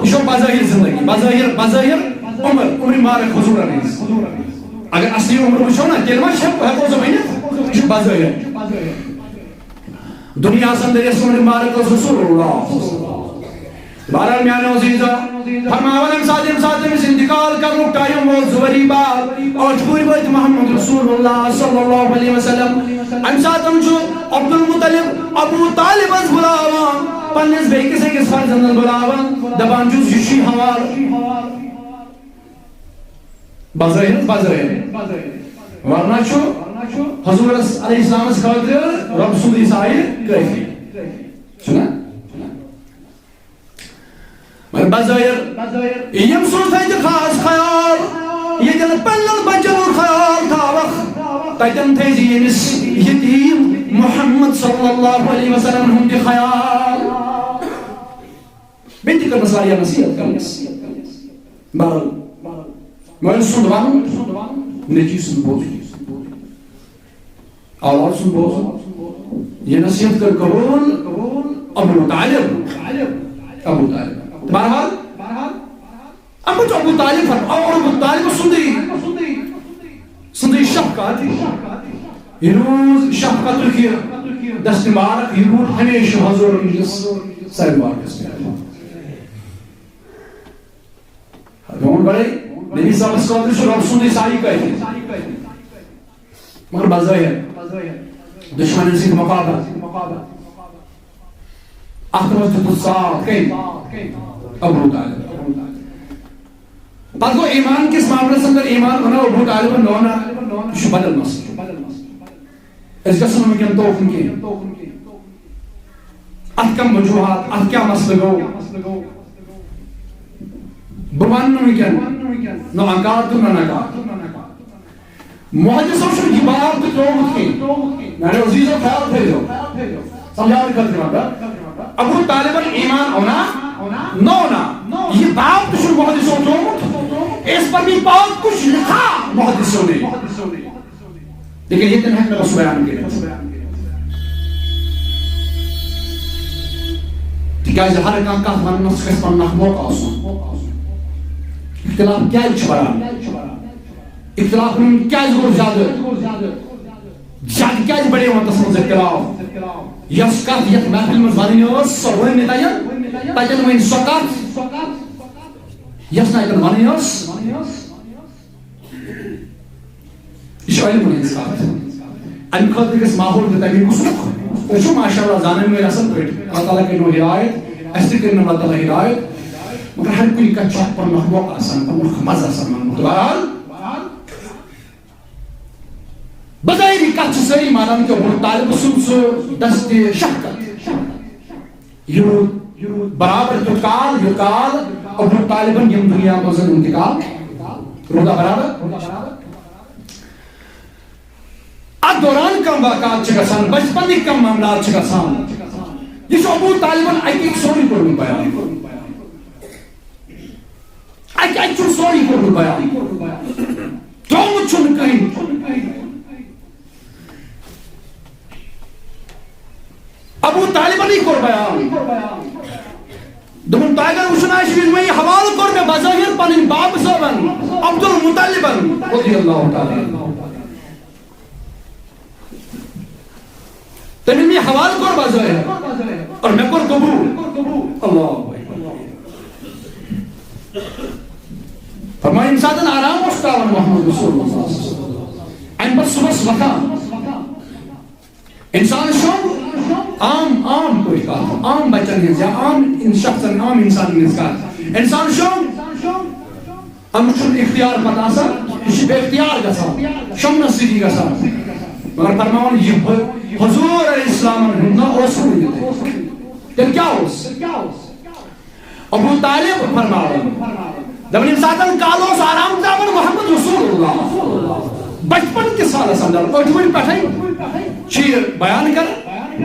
یہِ چھُ بظٲہر زندگی، بظٲہر، بظٲہر عمر، عمر مبارک حضور علیہ۔ اگر اصلی عمر وٕچھو نا، تیٚلہِ ما چھِ، ہٮ۪کو سُہ ؤنِتھ؟ یہِ چھُ بظٲہر۔ دنیا سندر یس عمر مبارک اوس رسول اللہ۔ بہرحال میانیو عزیزو، فرماوان امہِ ساتہٕ، ییٚمہِ ساتہٕ أمِس انتقال کرنُک ٹائم ووت، زٕ ؤری بعد، ٲٹھ وُہٕرۍ وٲتۍ محمد رسول اللہ صلی اللہ علیہ وسلم۔ امہِ ساتہٕ چھُ عبد المطلب ابو طالبس بُلاوان، پننِس بیٚکِس أکِس فرزندن بُلاوان، دپان چھُس، یہِ چھُے حوالہٕ۔ بظٲہر، بظٲہر۔ ورنہ چھُ حضورس علیہ السلامس خٲطرٕ رۄب سُنٛدٕے سایہِ کٲفی۔ چھُنہ؟ مگر بظٲہر، ییٚمۍ سُنٛد تھٲیزِ خاص خیال، ییٚتٮ۪ن پننٮ۪ن بچن ہُنٛد خیال تھاوکھ، تتٮ۪ن تھٲیزِ ییٚمِس یتیٖم محمد صلی اللہ علیہ وسلم ہُنٛد تہِ خیال۔ بیٚیہِ تہِ کٔرنَس واریاہ نصیحت کٔرنَس۔ بہرحال، مٲلۍ سُنٛد وَنُن، نیٚچی سُنٛد بوزُن، اولاد سُنٛد بوزُن۔ یہِ نصیحت کٔر قبوٗل ابو طالب۔ ابو طالب۔ بہرحال، اَمہِ پتہٕ چھُ ابو طالب فرماوان، اور ابو طالب سُنٛدٕے، سُنٛدٕے شفقت۔ یہِ روٗز شفقتُک یہِ دست مبارک، یہِ روٗد ہمیشہِ حضور أمِس سر مبارکس پٮ۪ٹھ۔ ووٚن بڑے، نبی صٲبس خٲطرٕ چھُ رۄب سُنٛدٕے سایہِ کٲفی۔ مگر بظٲہر دُشمنن سۭتۍ مقابلہٕ۔ اتھ منٛز دیُتُس ساتھ کٔمۍ؟ ابو طالب۔ پتہٕ گوٚو ایمان کِس معاملس اندر، ایمان اوٚنا ابو طالبن، نہ اوٚنا، یہِ چھُ بدل مسلہٕ۔ أسۍ گژھو نہٕ وٕنکیٚن توکُن کینٛہہ۔ اتھ کم وجوہات، اتھ کیٛاہ مسلہٕ گوٚو؟ بہٕ ونہٕ نہٕ وٕنکیٚن نہ انکار تہٕ نہ نکار۔ محدثو چھُنہٕ یہِ باب تہِ ترٛوومُت کینٛہہ۔ میانیو عزیزو، خیال تھٲیزیو۔ سمجھاونہٕ خٲطرٕ وَنہٕ بہٕ، ابو طالبن ایمان اوٚنا؟ نہ اوٚنا۔ یہِ باب تہِ چھُنہٕ محدثو ترٛوومُت۔ اس پر بھی بہت کچھ لکھا محدثوں نے۔ لیکن ییٚتٮ۪ن ہٮ۪کہٕ نہٕ بہٕ سُہ بیان کٔرِتھ۔ تِکیٛازِ ہر کانٛہہ کتھ وننس گژھِ پنُن اکھ موقع آسُن۔ اختلاف کیٛازِ چھُ بڑان؟ اختلاف کیٛازِ گوٚو زیادٕ؟ زیادٕ کیٛازِ بڑیو وۄنۍ تس منٛز اختلاف؟ یۄس کتھ یتھ محفل منٛز ونٕنۍ ٲس، سۄ ؤنۍ نہٕ تتٮ۪ن، تتٮ۪ن ؤنۍ سۄ کتھ، یۄس نہٕ اتٮ۪ن ونٕنۍ ٲس۔ یہِ چھِ علمن ہٕنٛز کتھ۔ امہِ خٲطرٕ گژھِ ماحول تہِ تمی قٕسمُک۔ تُہۍ چھِو ماشاء اللہ زانن وٲلۍ اصل پٲٹھۍ۔ اللہ تعالیٰ کٔرِنو ہدایت، اسہِ تہِ کٔرِنو اللہ تعالیٰ ہدایت۔ مگر ہر کُنہِ کتھِ چھُ اکھ پنُن اکھ موقع آسان، پنُن اکھ مزٕ آسان وننُک۔ تہٕ بہرحال، بظٲہر یہِ کتھ چھِ سٲری مانان کہ ابو طالب سُنٛد سُہ دستِ شفقت۔ یہِ روٗد برابر تیُتھ کال، یوٗت کال ابو طالبن ییٚمہِ دُنیا منٛز انتقال روٗدا برابر۔ اتھ دوران کم واقعات چھِ گژھان، بچپنٕکۍ کم معاملات چھِ گژھان۔ یہِ چھُ ابو طالبن اکہِ اکہِ سورُے کوٚرمُت بیان۔ اکہِ اکہِ چھُ سورُے کوٚرمُت بیان۔ ترٛوومُت چھُنہٕ کٕہٕنۍ۔ ابو طالبنٕے کوٚر بیان۔ دوٚپُن، تۄہہِ اگر وٕچھُن آسہِ، ییٚلہِ مےٚ یہِ حوالہٕ کوٚر مےٚ بظٲہر پنٕنۍ بابہٕ صٲبن، عبدالمطلبن، رضی اللہ تعالیٰ عنہ۔ تٔمۍ ییٚلہِ مےٚ یہِ حوالہٕ کوٚر بظٲہر، اور مےٚ کوٚر قبوٗل۔ اللہ اکبر۔ فرمایا، ییٚمہِ ساتہٕ آرام اوس ترٛاوان محمد رسول اللہ، اَمہِ پتہٕ صُبحس وۄتھان، انسان شۄنٛگ، عام، عام پٲٹھۍ کتھ، عام بچن ہٕنٛز یا عام ان-، شخصن، عام انسانن ہٕنٛز کتھ۔ انسان شۄنٛگ، امیُک چھُنہٕ اختیار پتہٕ آسان، یہِ چھُ بے اختیار گژھان، شۄنٛگنس سۭتی گژھان۔ مگر فرماوان، یہِ حضور علیہ السلامن ہُنٛد نہ اوس نہٕ یہِ۔ تیٚلہِ کیٛاہ اوس؟ ابو طالب فرماوان، دپان ییٚمہِ ساتہٕ کالہٕ اوس آرام ترٛاوان محمد رسول اللہ، بچپن کِس حالس اندر، ٲٹھہِ وُہٕرۍ پٮ۪ٹھے چھِ یہِ بیان کران۔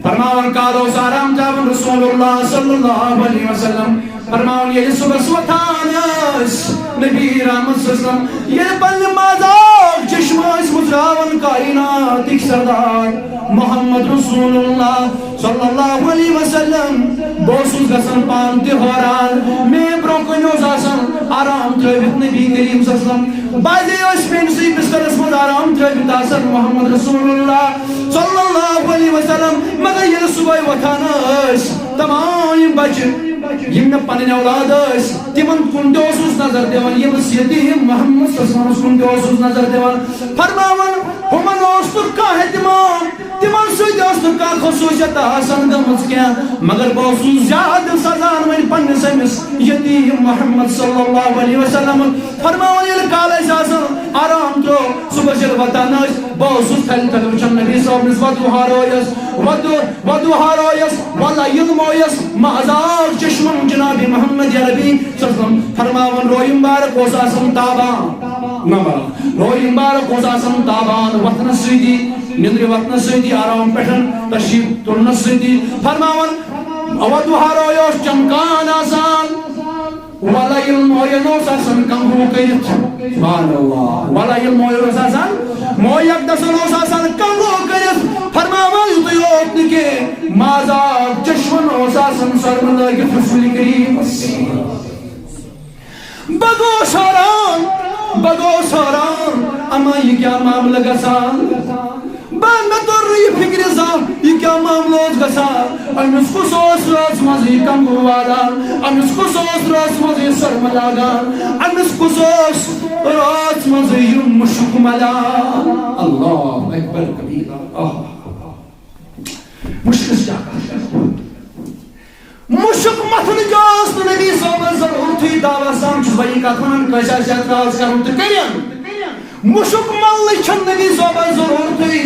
فرماوان کالہٕ اوس آرام ترٛاوان رسول اللہ صلی اللہ علیہ وسلم۔ فرماوان ییٚلہِ صبحس وۄتھان ٲسۍ نبی رحمت صلی اللہ علیہ وسلم، ییٚلہِ پننہِ مازاک چشمہٕ ٲسۍ مُژراوان کائناتٕکۍ سردار محمد رسول اللہ صلی اللہ علیہ وسلم، بہٕ اوسُس گژھان پانہٕ تہِ حٲران۔ مےٚ برونٛہہ کنہِ اوس آسان آرام ترٲوِتھ نبی کریم صلی اللہ علیہ وسلم، بعضے ٲسۍ میٲنسٕے بسترس منٛز آرام ترٲوِتھ آسان محمد رسول اللہ صلی اللہ علیہ وسلم۔ مگر ییٚلہِ صبحٲے وۄتھان ٲسۍ تمام یِم بچہِ، یِم مےٚ پنٕنۍ اولاد ٲسۍ، تِمن کُن تہِ اوسُس نظر دِوان، ییٚمِس یتیٖم محمد صلی اللہ علیہ وسلمس کُن تہِ اوسُس نظر دِوان۔ فرماوان، ہُمن اوس نہٕ کانٛہہ اہتمام، تِمن سۭتۍ ٲس نہٕ کانٛہہ خصوٗصیت آسان گٔمٕژ کینٛہہ، مگر بہٕ اوسُس زیادٕ سزان وۄنۍ پننِس أمِس یتیٖم محمد صلی اللہ علیہ وسلم۔ فرماوان، ییٚلہِ کالہٕ اَسہِ آسان آرام ترٛوو، صُبحس ییٚلہِ وۄتھان ٲسۍ، بہٕ اوسُس تھلہِ تھلہِ وٕچھان نبی صٲبنِس وَدُہارو یَس، وَدُ-، وَدُہارو یَس، وَلَیُلمو یَس، مازاک چشمَن جناب محمد عربی صلی اللہ علیہ وسلم۔ فرماوان، روے مبارک اوس آسان تابان۔ نمبر، روے مبارک اوس آسان تابان، وۄتھنَس سۭتی، نِندرِ وۄتھنَس سۭتی، آرام پٮ۪ٹھ تشریف تُلنَس سۭتی۔ فرماوان، وَدُہارو یہِ اوس چمکان آسان۔ وَلَیُلمو یَن اوس آسان کنگو کٔرِتھ۔ سبحان اللہ۔ وَلَیُلمو یَن اوس آسان، مویَک دَسَن اوس آسان کنگو کٔرِتھ۔ فرماوان یُتُے یوت نہٕ کینٛہہ، مازاک چشمَن اوس آسان سۄرمہٕ لٲگِتھ رسول کریٖمَس۔ بہٕ گوس حٲران، بہٕ گوس حٲران، اما یہِ کیٛاہ معاملہٕ گژھان؟ بہٕ، مےٚ توٚر نہٕ یہِ فِکرِ زانٛہہ، یہِ کیٛاہ معاملہٕ اوس گژھان؟ أمِس کُس اوس رٲژ منٛز یہِ کنگو والان؟ أمِس کُس اوس رٲژ منٛز یہِ سۄرمہٕ لاگان؟ أمِس کُس اوس رٲژ منٛز یہِ مُشُک ملان؟ اللہ اکبر کبیرا۔ آہ۔ مُشکِس کیٛاہ کَتھ؟ مُشُک مَتھُن کیٛاہ اوس نہٕ نبی صٲبَس ضروٗرتھٕے۔ دعویٰ سان چھُس بہٕ یہِ کَتھ وَنان، کٲنٛسہِ آسہِ اعتراض کَرُن تہٕ کٔرِن۔ مُشُک مَلنٕچ چھَنہٕ نبی صٲبَس ضروٗرتھٕے،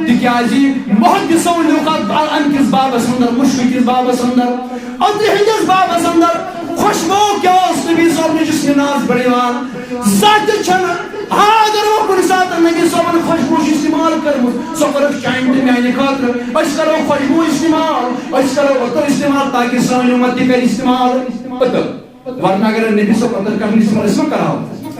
تِکیٛازِ محدثو لیوٗکھ اَتھ با-، اَمہِ کِس بابَس اَندَر، مُشکہٕ کِس بابَس اَندَر، عطرِ ہٕنٛدِس بابَس اَندَر، خوشبو کیٛاہ اوس نبی صٲبنہِ جسمِ ناز پٮ۪ٹھ یِوان؟ زانٛہہ تہِ چھَنہٕ۔ آ، اگر وۄنۍ کُنہِ ساتہٕ نبی صٲبن خوشبو چھِ استعمال کٔرمٕژ، سۄ کٔرٕکھ چانہِ تہٕ میانہِ خٲطرٕ۔ أسۍ کرو خوشبو استعمال، أسۍ کرو عطر استعمال، تاکہِ سٲنۍ اُمت تہِ کرِ استعمال عطر۔ ورنہ اگر نبی صٲب عطر کرنہٕ استعمال، أسۍ ما کرہو؟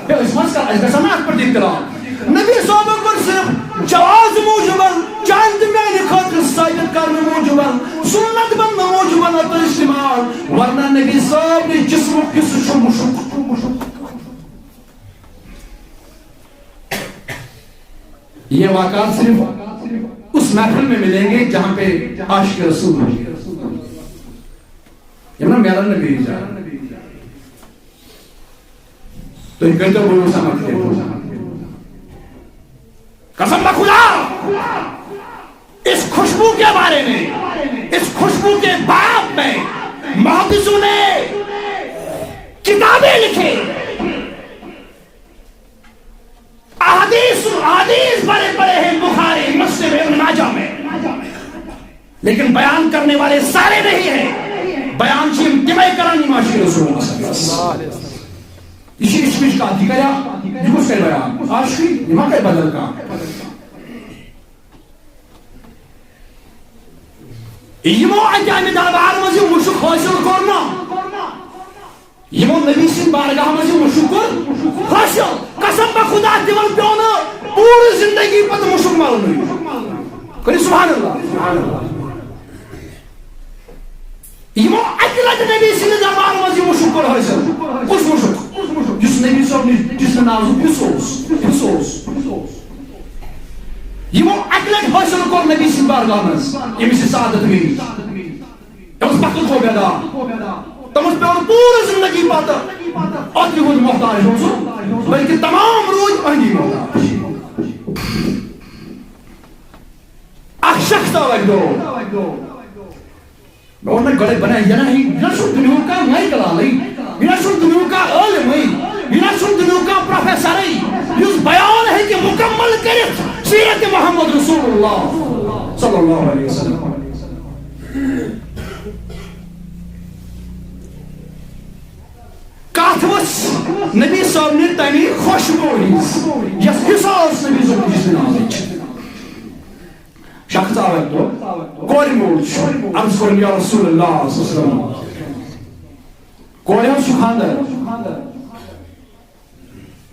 ہے، أسۍ ما کرو؟ اَسہِ گژھن نا اَتھ پٮ۪ٹھ اختلاف۔ نبی صٲبن کوٚر صرف جواز موٗجوٗبن، چانہِ تہٕ میانہِ خٲطرٕ ثٲبت کرنہٕ موٗجوٗبن، سُنت بننہٕ موٗجوٗبن عطر استعمال۔ ورنہ نبی صٲب نہِ جسمُک حصہٕ چھُ مُشُک۔ یہ واقعات صرف اس محفل میں ملیں گے جہاں پہ عاشق رسول ہوں۔ یہ نا میرا نبی جان۔ تو یہ کہتے بولو سمجھ کے۔ قسم بخدا، اس خوشبو کے بارے میں، اس خوشبو کے باب میں محدثوں نے کتابیں لکھی۔ احادیث، احادیث بھرے پڑے ہیں بخاری، مسلم، ابن ماجہ میں، لیکن بیان کرنے والے سارے نہیں ہیں۔ بیان چھِ یِم تِمے کران، یِم عاشق رسول اللہ صلی اللہ علیہ وسلم۔ یہ چھ عشقٕچ کتھ، یہ کریا، یہ کس کرِ بیان؟ عاشقی، یہ ما کرِ بدل کانٛہہ۔ یِمو اَتہِ اَمہِ دربار منٛز یہِ مُشُک حٲصِل کوٚر نا، یِمو نبی سٕنٛدِ بارگاہ منٛز یہِ مُشُک کوٚر حٲصِل۔ قسم بخدا تِمن پیوٚو نہٕ پوٗرٕ زندگی پتہٕ مُشُک ملنُے۔ کٔرِو سبحان اللہ۔ یِمو اَکہِ لٹہِ نبی سٕنٛدِ دربار منٛز یہِ مُشُک کوٚر حٲصِل۔ کُس مُشُک؟ یُس نبی صٲب نِش جسم نازُک حصہٕ اوس، حصہٕ اوس۔ یِمو اَکہِ لٹہِ حٲصِل کوٚر نبی سٕنٛدِ بارگاہ منٛز، ییٚمِس یہِ سعادت میٖج۔ تٔمِس پتہٕ گوٚو بیدار۔ تٔمِس پیوٚو نہٕ پوٗرٕ زندگی پتہٕ اَتھ یِہُنٛد محتاج روزُن، بلکہِ تمام روٗدۍ أہنٛدی محتاج۔ اکھ شخص آو اَکہِ دۄہ۔ مےٚ ووٚن نہ گۄڈَے بناو، یہِ نہ، یہِ نہ چھُ دُنیاہُک کانٛہہ مایکل آلٕے، یہِ نہ چھُ دُنیاہُک کانٛہہ عٲلمٕے، یہِ نہ چھُ دُنیاہُک کانٛہہ پروفیسرٕے، یُس بیان ہیٚکہِ مُکمل کٔرِتھ سیرت محمد رسول اللہ صلی اللہ علیہ وسلم۔ کتھ ؤژھ نبی صٲب نہِ تَمی خوشبو ہِنٛز، یۄس حصہٕ ٲس نبی صٲب جسمِ نازٕچ۔ شخص آو اَکہِ دۄہ، کورِ مول چھُ، عرض کوٚرُن، یا رسول اللہ صلی اللہ علیہ وسلم، کورِ ہُنٛد چھُ خانٛدر،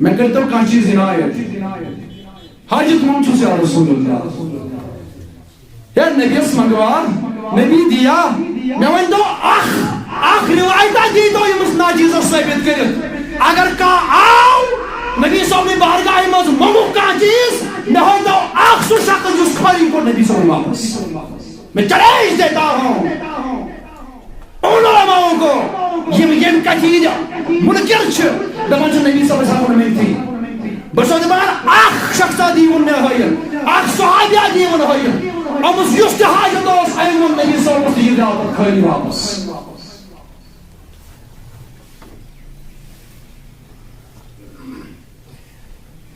مےٚ کٔرۍتو کانٛہہ چیٖز عنایت، حاجت منٛد چھُس یا رسول اللہ۔ ہے نبیَس منٛگوا، نبی دِیا، مےٚ ؤنۍتو اکھ، اکھ رِوایتا دیٖتو ییٚمِس ناجیٖزس ثٲبت کٔرِتھ۔ اگر کانٛہہ آو نبی صٲبنہِ بارگاہہِ منٛز، منٛگُکھ کانٛہہ چیٖز، مےٚ ہٲوۍتو اکھ سُہ شخص یُس خٲلی کوٚر نبی صٲبُن واپس۔ میں چیلنج دیتا ہوں، ان علماؤں کو، یِم ییٚمہِ کتھِ ہٕنٛدۍ مُنکِر چھِ، دَپان چھِ نبی صٲبَس ہا ووٚن مےٚ تھی۔ بہٕ چھُسو دَپان، اکھ شخصا دیٖوُن مےٚ ہٲیِتھ، اکھ صحابیا دیٖوُن ہٲیِتھ۔ أمِس یُس تہِ حاجت اوس، أمۍ ووٚن نبی صٲبَس تہٕ یہِ درٛاو پتہٕ خٲلی واپس۔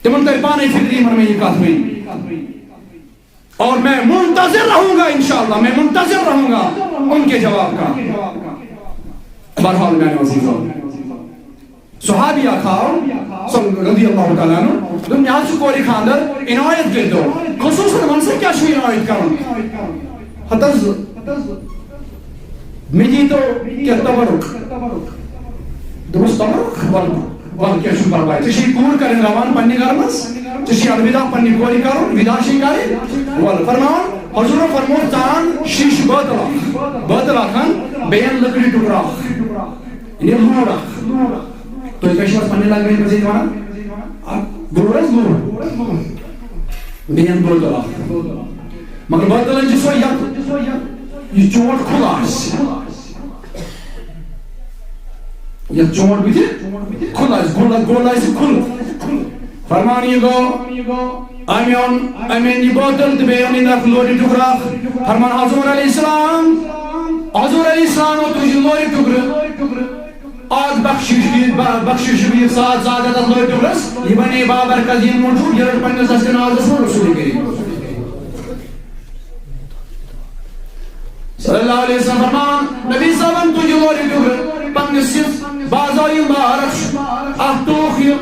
تِمن تَرِ پانے فِکرِ، یِمن مےٚ یہِ کتھ ؤنۍ۔ اور میں منتظر رہوں گا، انشاءاللہ، میں منتظر رہوں گا ان کے جواب کا۔ بہرحال، میانیو عزیزو، صحابی اکھ آو، صلی، رضی اللہ تعالیٰ عنہ، دوٚپ، مےٚ حظ چھُ کورِ خانٛدر، عنایت کٔرۍتو۔ خصوصاً وَن سا، کیٛاہ چھُ عنایت کرُن؟ ہتہٕ حظ، مےٚ دیٖتو کینٛہہ تبرک۔ دوٚپُس، تبرک؟ وَلہٕ، وَلہٕ، کینٛہہ چھُنہٕ پرواے۔ ژےٚ چھے کوٗر کَرٕنۍ روانہٕ پننہِ گرٕ منٛز، ژےٚ چھے الوداع پننہِ کورِ کَرُن، وِدا چھے کَرٕنۍ۔ وَلہٕ، فرماوان، حضوٗرو فرموو، ژٕ اَن شیٖشہٕ بٲتل اکھ، بٲتل اکھ اَن، بیٚیہِ اَن لٔکرِ ٹُکرٕ اکھ، یعنی لوٗر اکھ۔ تُہۍ کیٛاہ چھِو اَتھ پننہِ language منٛز ییٚتہِ وَنان؟ اکھ لوٗر حظ، لوٗر۔ بیٚیہِ اَن بٲتل اکھ۔ مگر بٲتلن چھِ سۄ یتھ، یہِ چونٛٹھ کھُلہٕ آسہِ۔ یتھ چونٛٹھ بٕتھِ کھُلہٕ آسہِ، گُل، گُل آسہِ کھُلہٕ۔ فرمان یہِ گوٚو، أمۍ اوٚن، أمۍ أنۍ یہِ بٲتل تہٕ بیٚیہِ اوٚن أمۍ اکھ لورِ ٹُکرٕ اکھ۔ فرمان حضور علیہ السلام، حضور علیہ السلام اوٚن تُج یہِ لورِ ٹُکرٕ۔ آز بخشش، ب-، بخشش چھُ یہِ ساتھ زیادٕ تَتھ لورِ ٹُکرَس، یہِ بنے بابرکت، یہِ موٗجوٗب، یہِ رٔٹ پنٛنِس دستِ نازَس منٛز رسول کریم۔ صلی اللہ علیہ وسلم فرمان، نبی صٲبن تُج یہِ لورِ ٹُکرٕ پنٛنِس یہِ بازاری مبارک چھُ، اَتھ ٹوٗکھ یہِ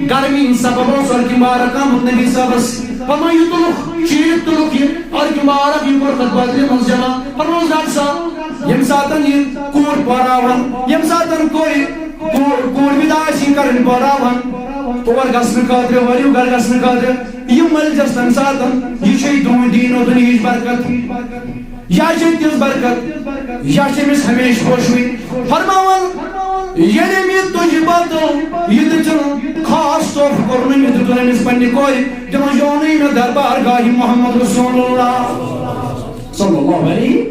گرمی ہِنٛدۍ سبب اوس عرقِ مبارک آمُت نبی صٲبس۔ فرمان، یہِ تُلُکھ، چیٖرِتھ تُلُکھ یہِ عرقِ مبارک، یہِ کوٚر تَتھ بٲتلہِ منٛز جمع۔ فرمووُس، ڈاکٹر صٲب، ییٚمہِ ساتَن یہِ کوٗر پٲراوہَن، ییٚمہِ ساتَن کورِ، کوٗر، کوٗر وِدا آسہِ یہِ کَرٕنۍ پٲراوہَن، تور گژھنہٕ خٲطرٕ، وٲرِو گَرٕ گژھنہٕ خٲطرٕ، یہِ مٔلۍ زٮ۪س تَمہِ ساتَن، یہِ چھے تُہُنٛد دیٖن و دُنیہٕچ برکت۔ یا چھے تِژھ برکت، یا چھے أمِس ہمیشہٕ پوشوٕنۍ۔ فرماوان، ییٚلہِ أمۍ یہِ تُج بٲتل، یہِ دِژٕن خاص تحفہٕ کوٚرُن أمِس، دیُتُن أمِس پنٛنہِ کورِ، تِمو یونٕے مےٚ دربار گاہہِ محمد رسول اللہ صلی اللہ علیہ۔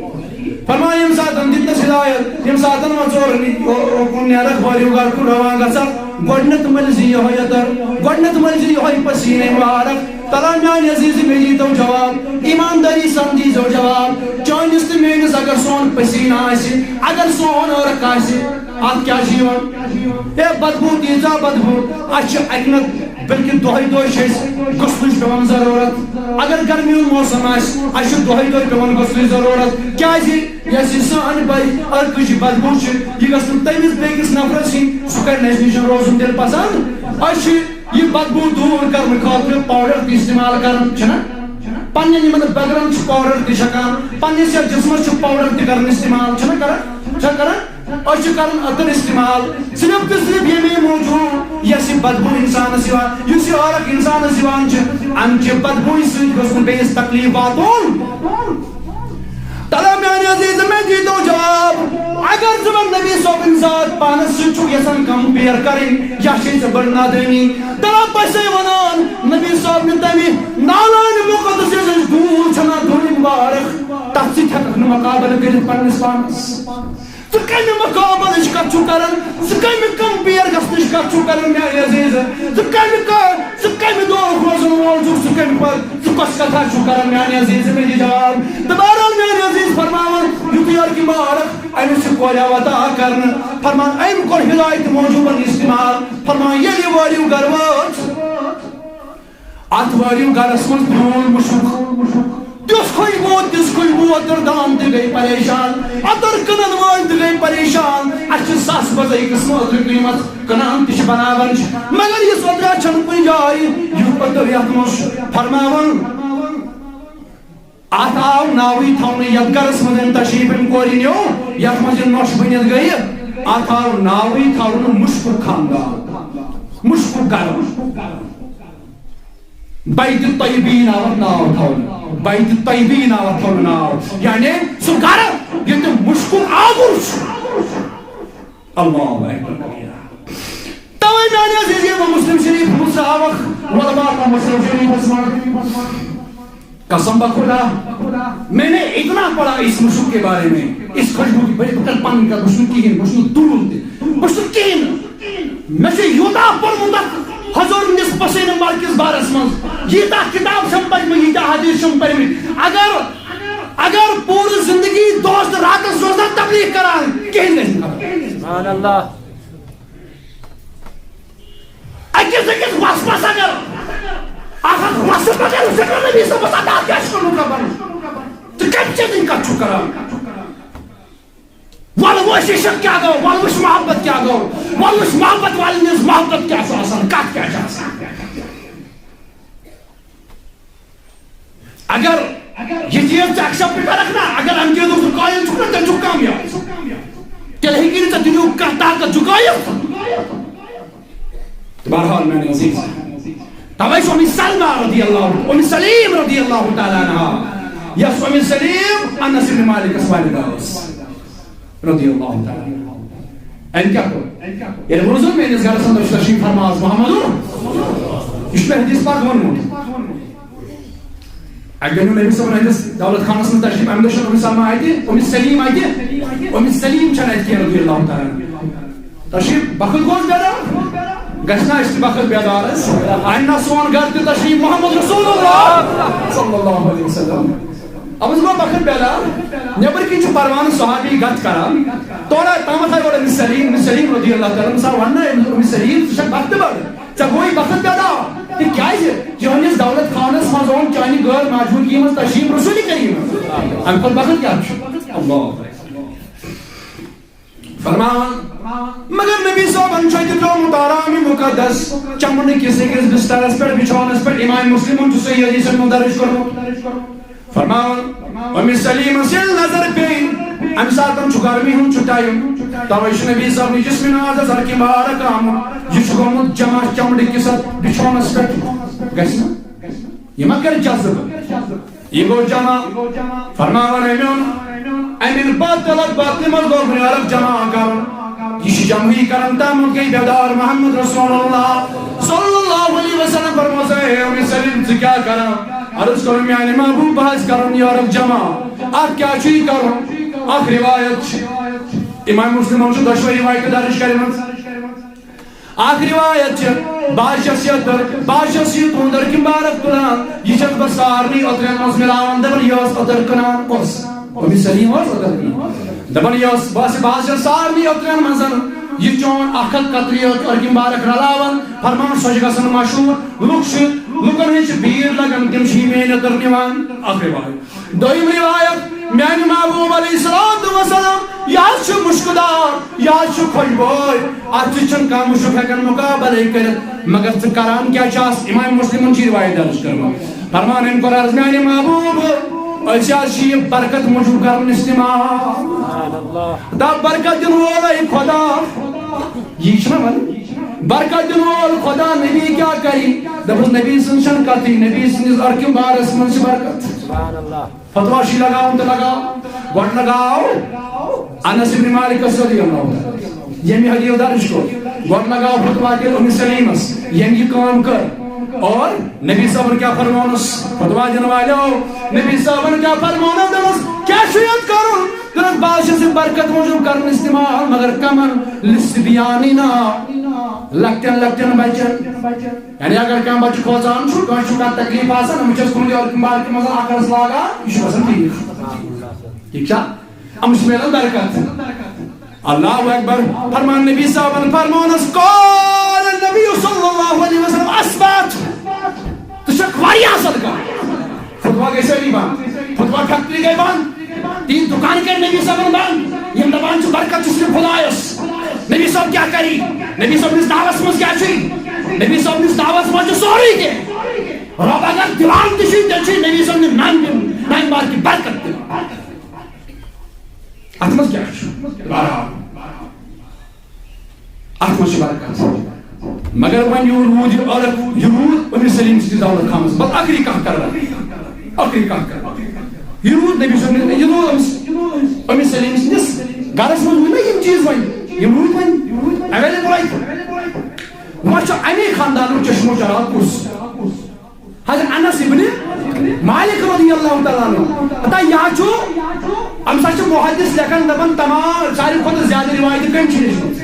فرمان، ییٚمہِ ساتَن دِتنَس ہدایت، ییٚمہِ ساتَن وۄنۍ ژورَن یہِ، او، اوکُن نیرَکھ، وٲرِو گَرٕ کُن روان گژھَکھ، گۄڈٕنٮ۪تھ مٔلۍ زِ یِہوٚے اَتَر، گۄڈٕنٮ۪تھ مٔلۍ زِ یِہوٚے پسیٖنَے مُبارک۔ تَلہ میٛانہِ عزیٖزِ، مےٚ دیٖتو جواب، ایٖماندٲری سان دیٖزیو جواب۔ چٲنِس تہٕ میٛٲنِس اگر سون پسیٖنہٕ آسہِ، اگر سون عرق آسہِ، اَتھ کیٛاہ چھِ یِوان؟ ہے بدبوٗ، تیٖژاہ بدبوٗ، اَسہِ چھِ اَکہِ نَتہٕ بلکہِ دۄہَے دۄہَے چھِ اَسہِ غسلٕچ پٮ۪وان ضروٗرت۔ اگر گرمی ہُنٛد موسم آسہِ، اَسہِ چھُ دۄہَے دۄہَے پٮ۪وان غسلٕچ ضروٗرت۔ کیٛازِ؟ یۄس یہِ سٲنۍ بَے عرقٕچ یہِ بدبوٗ چھِ، یہِ گژھِ نہٕ تٔمِس بیٚکِس نفرَس یِنۍ، سُہ کَرِ نہٕ اَسہِ نِش روزُن تیٚلہِ پسنٛد۔ اَسہِ چھِ یہِ بدبوٗ دوٗر کرنہٕ خٲطرٕ پاوڈر تہِ استعمال کران، چھِنہ؟ پننٮ۪ن یِمن بگرن چھِ پاوڈر تہِ چھکان، پننِس یتھ جسمس چھِ پاوڈر تہِ کران استعمال، چھِنہ کران؟ چھا کران؟ أسۍ چھِ کران عطر استعمال، صرف تہٕ صرف ییٚمے موٗجوٗب، یۄس یہِ بدبوٗ انسانس یِوان، یُس یہِ عرق انسانس یِوان چھِ، امہِ چہِ بدبوٗ سۭتۍ گوٚژھ نہٕ بیٚیِس تکلیف واتُن۔ تَلہ میٛانہِ عزیٖز، مےٚ دیٖتو جواب۔ اگر ژٕ وۄنۍ نبی صٲبٕنۍ ذات پانَس سۭتۍ چھُکھ یَژھان compare کَرٕنۍ، یہِ چھے ژےٚ بٔڑ نادٲنی۔ تَلہ بہٕ چھسے وَنان، نبی صٲب نہِ تَمہِ نالانہِ مُقدس یۄس اَسہِ ڈوٗر چھَنہ، ڈوٗرِ مُبارک، تَتھ سۭتۍ ہٮ۪کَکھ نہٕ مُقابلہٕ کٔرِتھ پنٛنِس پانَس۔ ژٕ کَمہِ مُقابلٕچ کَتھ چھُکھ کَران؟ ژٕ کَمہِ compare گژھنٕچ کَتھ چھُکھ کَران، میٛانہِ عزیٖز؟ ژٕ کَمہِ کا-، ژٕ کَمہِ دورُک روزَن وول چھُکھ؟ ژٕ کَمہِ پَتہٕ، ژٕ کۄس کَتھا چھُکھ کَران، میٛانہِ عزیٖز؟ مےٚ دِ جواب۔ تہٕ بہرحال، میٛانہِ عزیٖز، فرماوان، یُتھُے عرقِ مبارک أمِس یہِ کورِ آو عطا کرنہٕ، فرمان، أمۍ کوٚر ہدایت موٗجوٗبن استعمال۔ فرمان، ییٚلہِ یہِ وٲرِو گرٕ وٲژ، اَتھ وٲرِو گرس منٛز بیول مُشُک۔ تیُتھ خوشبو، تِژھ خوشبو، عطر دان تہِ گٔے پریشان، عطر کٕنن وٲلۍ تہِ گٔے پریشان۔ اَسہِ چھِ سَس بَزَے قٕسمہٕ عطرٕکۍ نِمٕژ، کٕنان تہِ چھِ، بَناوان چھِ، مگر یہِ عطرا چھَنہٕ کُنہِ جایہِ۔ یُتھ پَتہٕ یَتھ منٛز چھُ فرماوان، اَتھ آو ناوٕے تھاونہٕ، یَتھ گَرَس منٛز أمۍ تشریٖف أمۍ کورِ نیوٗ، یَتھ منٛز یہِ نۄش بٔنِتھ گٔیہِ، اَتھ آو ناوٕے تھاونہٕ مُشکُک خاندان، مُشکُک گَرٕ۔ بیت طیبین آو اَتھ ناو تھاونہٕ، بیت طیبین آو اَتھ تھاونہٕ ناو، یعنی سُہ گَرٕ ییٚتہِ مُشکُک آوُر چھُ۔ اللہ اکبر۔ توے میانہِ عزیز، ییٚلہِ بہٕ مسلم شریف ہُنٛد ژاوکھ، وَلہٕ بہٕ آسہٕ مسلم شریفس منٛز۔ قسم بخدا، میں نے اتنا پڑھا اس مشک کے بارے میں، اس خوشبو کی، بڑی بہتر پن کا، بہٕ چھُس نہٕ کِہیٖنۍ، بہٕ چھُس نہٕ دُل تہِ، بہٕ چھُس نہٕ کِہیٖنۍ۔ مےٚ چھُ یوٗتاہ پوٚرمُت اَتھ حضور ہٕنٛدِس پسے نمبر کِس بارس منٛز، ییٖتاہ کِتاب چھَم پٔرمٕتۍ، ییٖتاہ حدیث چھَم پٔرمٕتۍ۔ اگر اگر پوٗرٕ زندگی دۄہس تہٕ راتس روزان تبلیغ کران، کِہیٖنۍ گژھِ نہٕ خبر۔ سبحان اللہ۔ أکِس أکِس وَسوَس اگر، اکھ اکھ وَسوَس اگر، ژٕ کر نبی صٲبس ادا کیٛاہ چھُ کوٚرمُت رۄبن؟ ژٕ کَمہِ چیٖزٕچ کَتھ چھُکھ کران؟ وَلہٕ وٕچھ عشق کیٛاہ گوٚو، وَلہٕ وٕچھ محبت کیٛاہ گوٚو، وَلہٕ وٕچھ محبت والٮ۪ن ہٕنٛز محبت کیٛاہ چھُ آسان، کَتھ کیٛاہ چھِ آسان۔ اگر یہِ چیٖز ژٕ accept کرکھ نا، اگر امہِ چیٖزُک ژٕ قٲیِل چھُکھ نا، تیٚلہِ چھُکھ کامیاب۔ تیٚلہِ ہیٚکی نہٕ ژےٚ دُنیاہُک کانٛہہ طاقت جُکٲیِتھ۔ تہٕ بہرحال میانہِ عزیز، توے چھُ اُمِ سلمہ رضی اللہ، اُمِ سلیم رضی اللہ تعالیٰ عنہا، یۄس اُمِ سلیم انس ابن مالکس والدہ ٲس۔ رضی اللہ تعالیٰ عنہ۔ أمۍ کیٛاہ کوٚر؟ ییٚلہِ ووٚن زن میٲنِس گرس اندر چھُ تشریٖف فرما از محمد، یہِ چھُ مےٚ حدیث پاک ووٚنمُت۔ اَکہِ دۄہ نیوٗ نبی صٲبن أمِس دولت خانس منٛز تشریٖف، اَمہِ دۄہ چھُنہٕ اُمہِ سلمہ اَتہِ، اُمہِ سلیم اَتہِ، اُمہِ سلیم چھَنہٕ اَتہِ کینٛہہ رضی اللہ تعالیٰ عنہ۔ تشریٖف بخت گوٚژھ بیدار، گژھِ نا أسۍ تہِ بخت بیدار حظ؟ اَنہِ نا سون گرٕ تہِ تشریٖف محمد رسول اللہ صلی اللہ علیہ وسلم۔ اب گوٚو بخت بیدار، نیٚبرۍ کِنۍ چھُ پروانہٕ صحابی گتھ کران، تورا تامتھ آیہِ اورٕ أمِس سلیم، أمِس سلیم رضی اللہ تعالیٰ عنہ، سا وَننہٕ أمِس، أمِس سلیم، ژٕ چھَکھ بخت بڑٕ، ژےٚ گوٚوُے بخت بیدار۔ تِکیٛازِ چٲنِس دولت خانس منٛز اوٚن چانہِ غٲر موجودگی منٛز تشریٖف رسوٗلِ کریم۔ اَمہِ کھۄتہٕ بخت کیٛاہ چھُ؟ اللہ۔ فرماوان، مگر نبی صٲبن چھُ اَتہِ ترٛوومُت آرامِ مُقدس، چمنہٕ کِس أکِس بسترس پٮ۪ٹھ، بِچھونس پٮ۪ٹھ۔ امام مسلمن چھُ صحیح حدیثن منٛز درج کوٚرمُت۔ فرماوان، اُمِ سلیمس ییٚلہِ نظر پیٚیہِ، امہِ ساتن چھُ گرمی ہُنٛد چھُ ٹایم، توے چھُ نبی صٲبنہِ جسمِ نازس ہر کہِ مبارک آمُت۔ یہِ چھُ گوٚمُت جمع چمڑِ کِس اتھ بِچھونس پٮ۪ٹھ۔ گژھِ نہ؟ یہِ ما کرِ جذب؟ یہِ گوٚو جمع۔ فرماوان أمۍ اوٚن، أمۍ اوٚن باطلت باطلہِ منٛز گوٚو بُنیارک جمع کرُن۔ یہِ چھُ جمعی کران، تامُت گٔے بیدار محمد رسول اللہ صلی اللہ علیہ وسلم۔ فرموس، اے اُمِ سلیم، ژٕ کیٛاہ کران؟ عرض کوٚرُن، میانہِ محبوب، بہٕ حظ کرُن یورُک جمع۔ اتھ کیٛاہ چھُ یہِ کرُن؟ اکھ روایت چھِ امام مسلمن چھُ دۄشوے روایتہٕ درج کٔرمٕژ۔ اکھ روایت چھِ، بہٕ حظ چھَس یہِ عطر، بہٕ حظ چھَس یہِ تُہُنٛد عرقِ مبارک تُلان، یہِ چھَس بہٕ سارنٕے عطرن منٛز مِلاوان، دَپان، یہِ ٲس عطر کٕنان، کۄس؟ اُمِ سلیم ٲس عطر کٕنان۔ دَپان، یہِ ٲس، بہٕ حظ، بہٕ حظ چھَس سارنٕے عطرن منٛز یہِ چون اکھ اکھ قطرٕ یہِ عرقِ مبارک رلاوان، فرمان سۄ چھِ گژھان مشہوٗر، لُکھ چھِ، لُکن ہٕنٛز چھِ بھیٖڑ لگان، تِم چھِ یہِ میٲنۍ عطر نِوان۔ اکھ روایت۔ دوٚیِم روایت، میانہِ محبوب علیہ الصلوۃ والسلام، یہِ حظ چھُ مُشکہٕ دار، یہِ حظ چھُ خۄشبوے، اَتھ سۭتۍ چھُنہٕ کانٛہہ مُشُک ہٮ۪کان مُقابلے کٔرِتھ۔ مگر ژٕ کران کیٛاہ چھَس؟ امام مسلمن چھِ روایت درج کٔرمٕژ۔ فرمان أمۍ کوٚر عرض، میانہِ محبوب، أسۍ حظ چھِ یہِ برکت موٗجوٗب کران استعمال۔ دَپ برکت دِنہٕ وولے خۄدا، یی چھُنہ وَنان؟ برکت دِنہٕ وول خۄدا نبی کیٛاہ کرِ؟ دوٚپُس، نبی سٕنٛز چھَنہٕ کَتھٕے، نبی سٕنٛدِس عرقِ مبارکس منٛز چھِ برکت۔ فتوا چھُے لگاوُن تہٕ لگاو۔ گۄڈٕ لگاو انس ابن مالکس رضی اللہ عنہ، ییٚمۍ یہِ حدیث درج کوٚر۔ گۄڈٕ لگاو فتوا تیٚلہِ اُمہِ سلیمس، ییٚمۍ یہِ کٲم کٔر۔ اور نبی صٲبن کیٛاہ فرمونس؟ فتوا دِنہٕ والیو، نبی صٲبن کیٛاہ فرمونس؟ دوٚپنس، کیٛاہ چھُ یتھ کرُن؟ دوٚپنس، بہٕ حظ چھُس یہِ برکت موٗجوٗب کرُن استعمال، مگر کمن؟ للصبیاننا، لۄکٹٮ۪ن لۄکٹٮ۪ن بچن۔ یعنی اگر کانٛہہ بچہٕ کھوژان چھُ، کٲنٛسہِ چھُ کانٛہہ تکلیٖف آسان، أمِس چھِ أسۍ کُنہِ تہِ عرقِ مبارکہِ منٛز اکھ عرض لاگان، یہِ چھُ گژھان ٹھیٖک۔ ٹھیٖک چھا؟ أمِس چھِ میلان برکت۔ اللہ اکبر۔ فرمان نبی صٲبن فرمونس، قال النبی صلی اللہ علیہ وسلم، اصبت، ژٕ چھکھ واریاہ اصل کران۔ فتوا گٔے سٲری بند۔ فتوا فیکٹری گٔے بنٛد، تِہِنٛدۍ دُکان کٔرۍ نبی صٲبن بنٛد۔ یِم دپان چھِ برکت چھِ صرف خدایس۔ نبی صٲب کیٛاہ کری؟ نبی صٲبنِس دعوس منٛز کیٛاہ چھُے؟ نبی صٲبنِس دعوس منٛز چھُ سورُے کینٛہہ۔ رۄب اگر دِوان تہِ چھُے، تیٚلہِ چھُے نبی صٲبنہِ ننہِ دِوان، ننہِ بار کی برکت دِوان۔ اتھ منٛز کیٛاہ چھُ؟ بہرحال۔ اتھ منٛز چھِ برکت۔ مگر وۄنۍ یور روٗد یہِ عٲلَت، یہِ روٗد أمِس سلیٖم سٕنٛدِس دولت خانس۔ بس ٲخری کانٛہہ کرٕ، ٲخری کانٛہہ کرٕ۔ یہِ روٗد نبی صٲبنہِ، یہِ روٗد أمِس، أمِس سلیٖم سٕنٛدِس گرس منٛز روٗدۍ نا یِم چیٖز وۄنۍ، یِم روٗدۍ وۄنۍ اویلیبل اتہِ۔ وۄنۍ چھُ اَمی خاندانُک چشمو چراغ کُس؟ حضرت انس ابن مالک رضی اللہ تعالیٰ عنہ۔ پتہ یا چھُ، اَمہِ ساتہٕ چھِ محدث لیکھان، دپان تمام ساروی کھۄتہٕ زیادٕ روایتہٕ کٔمۍ چھِ لیچھمٕژ؟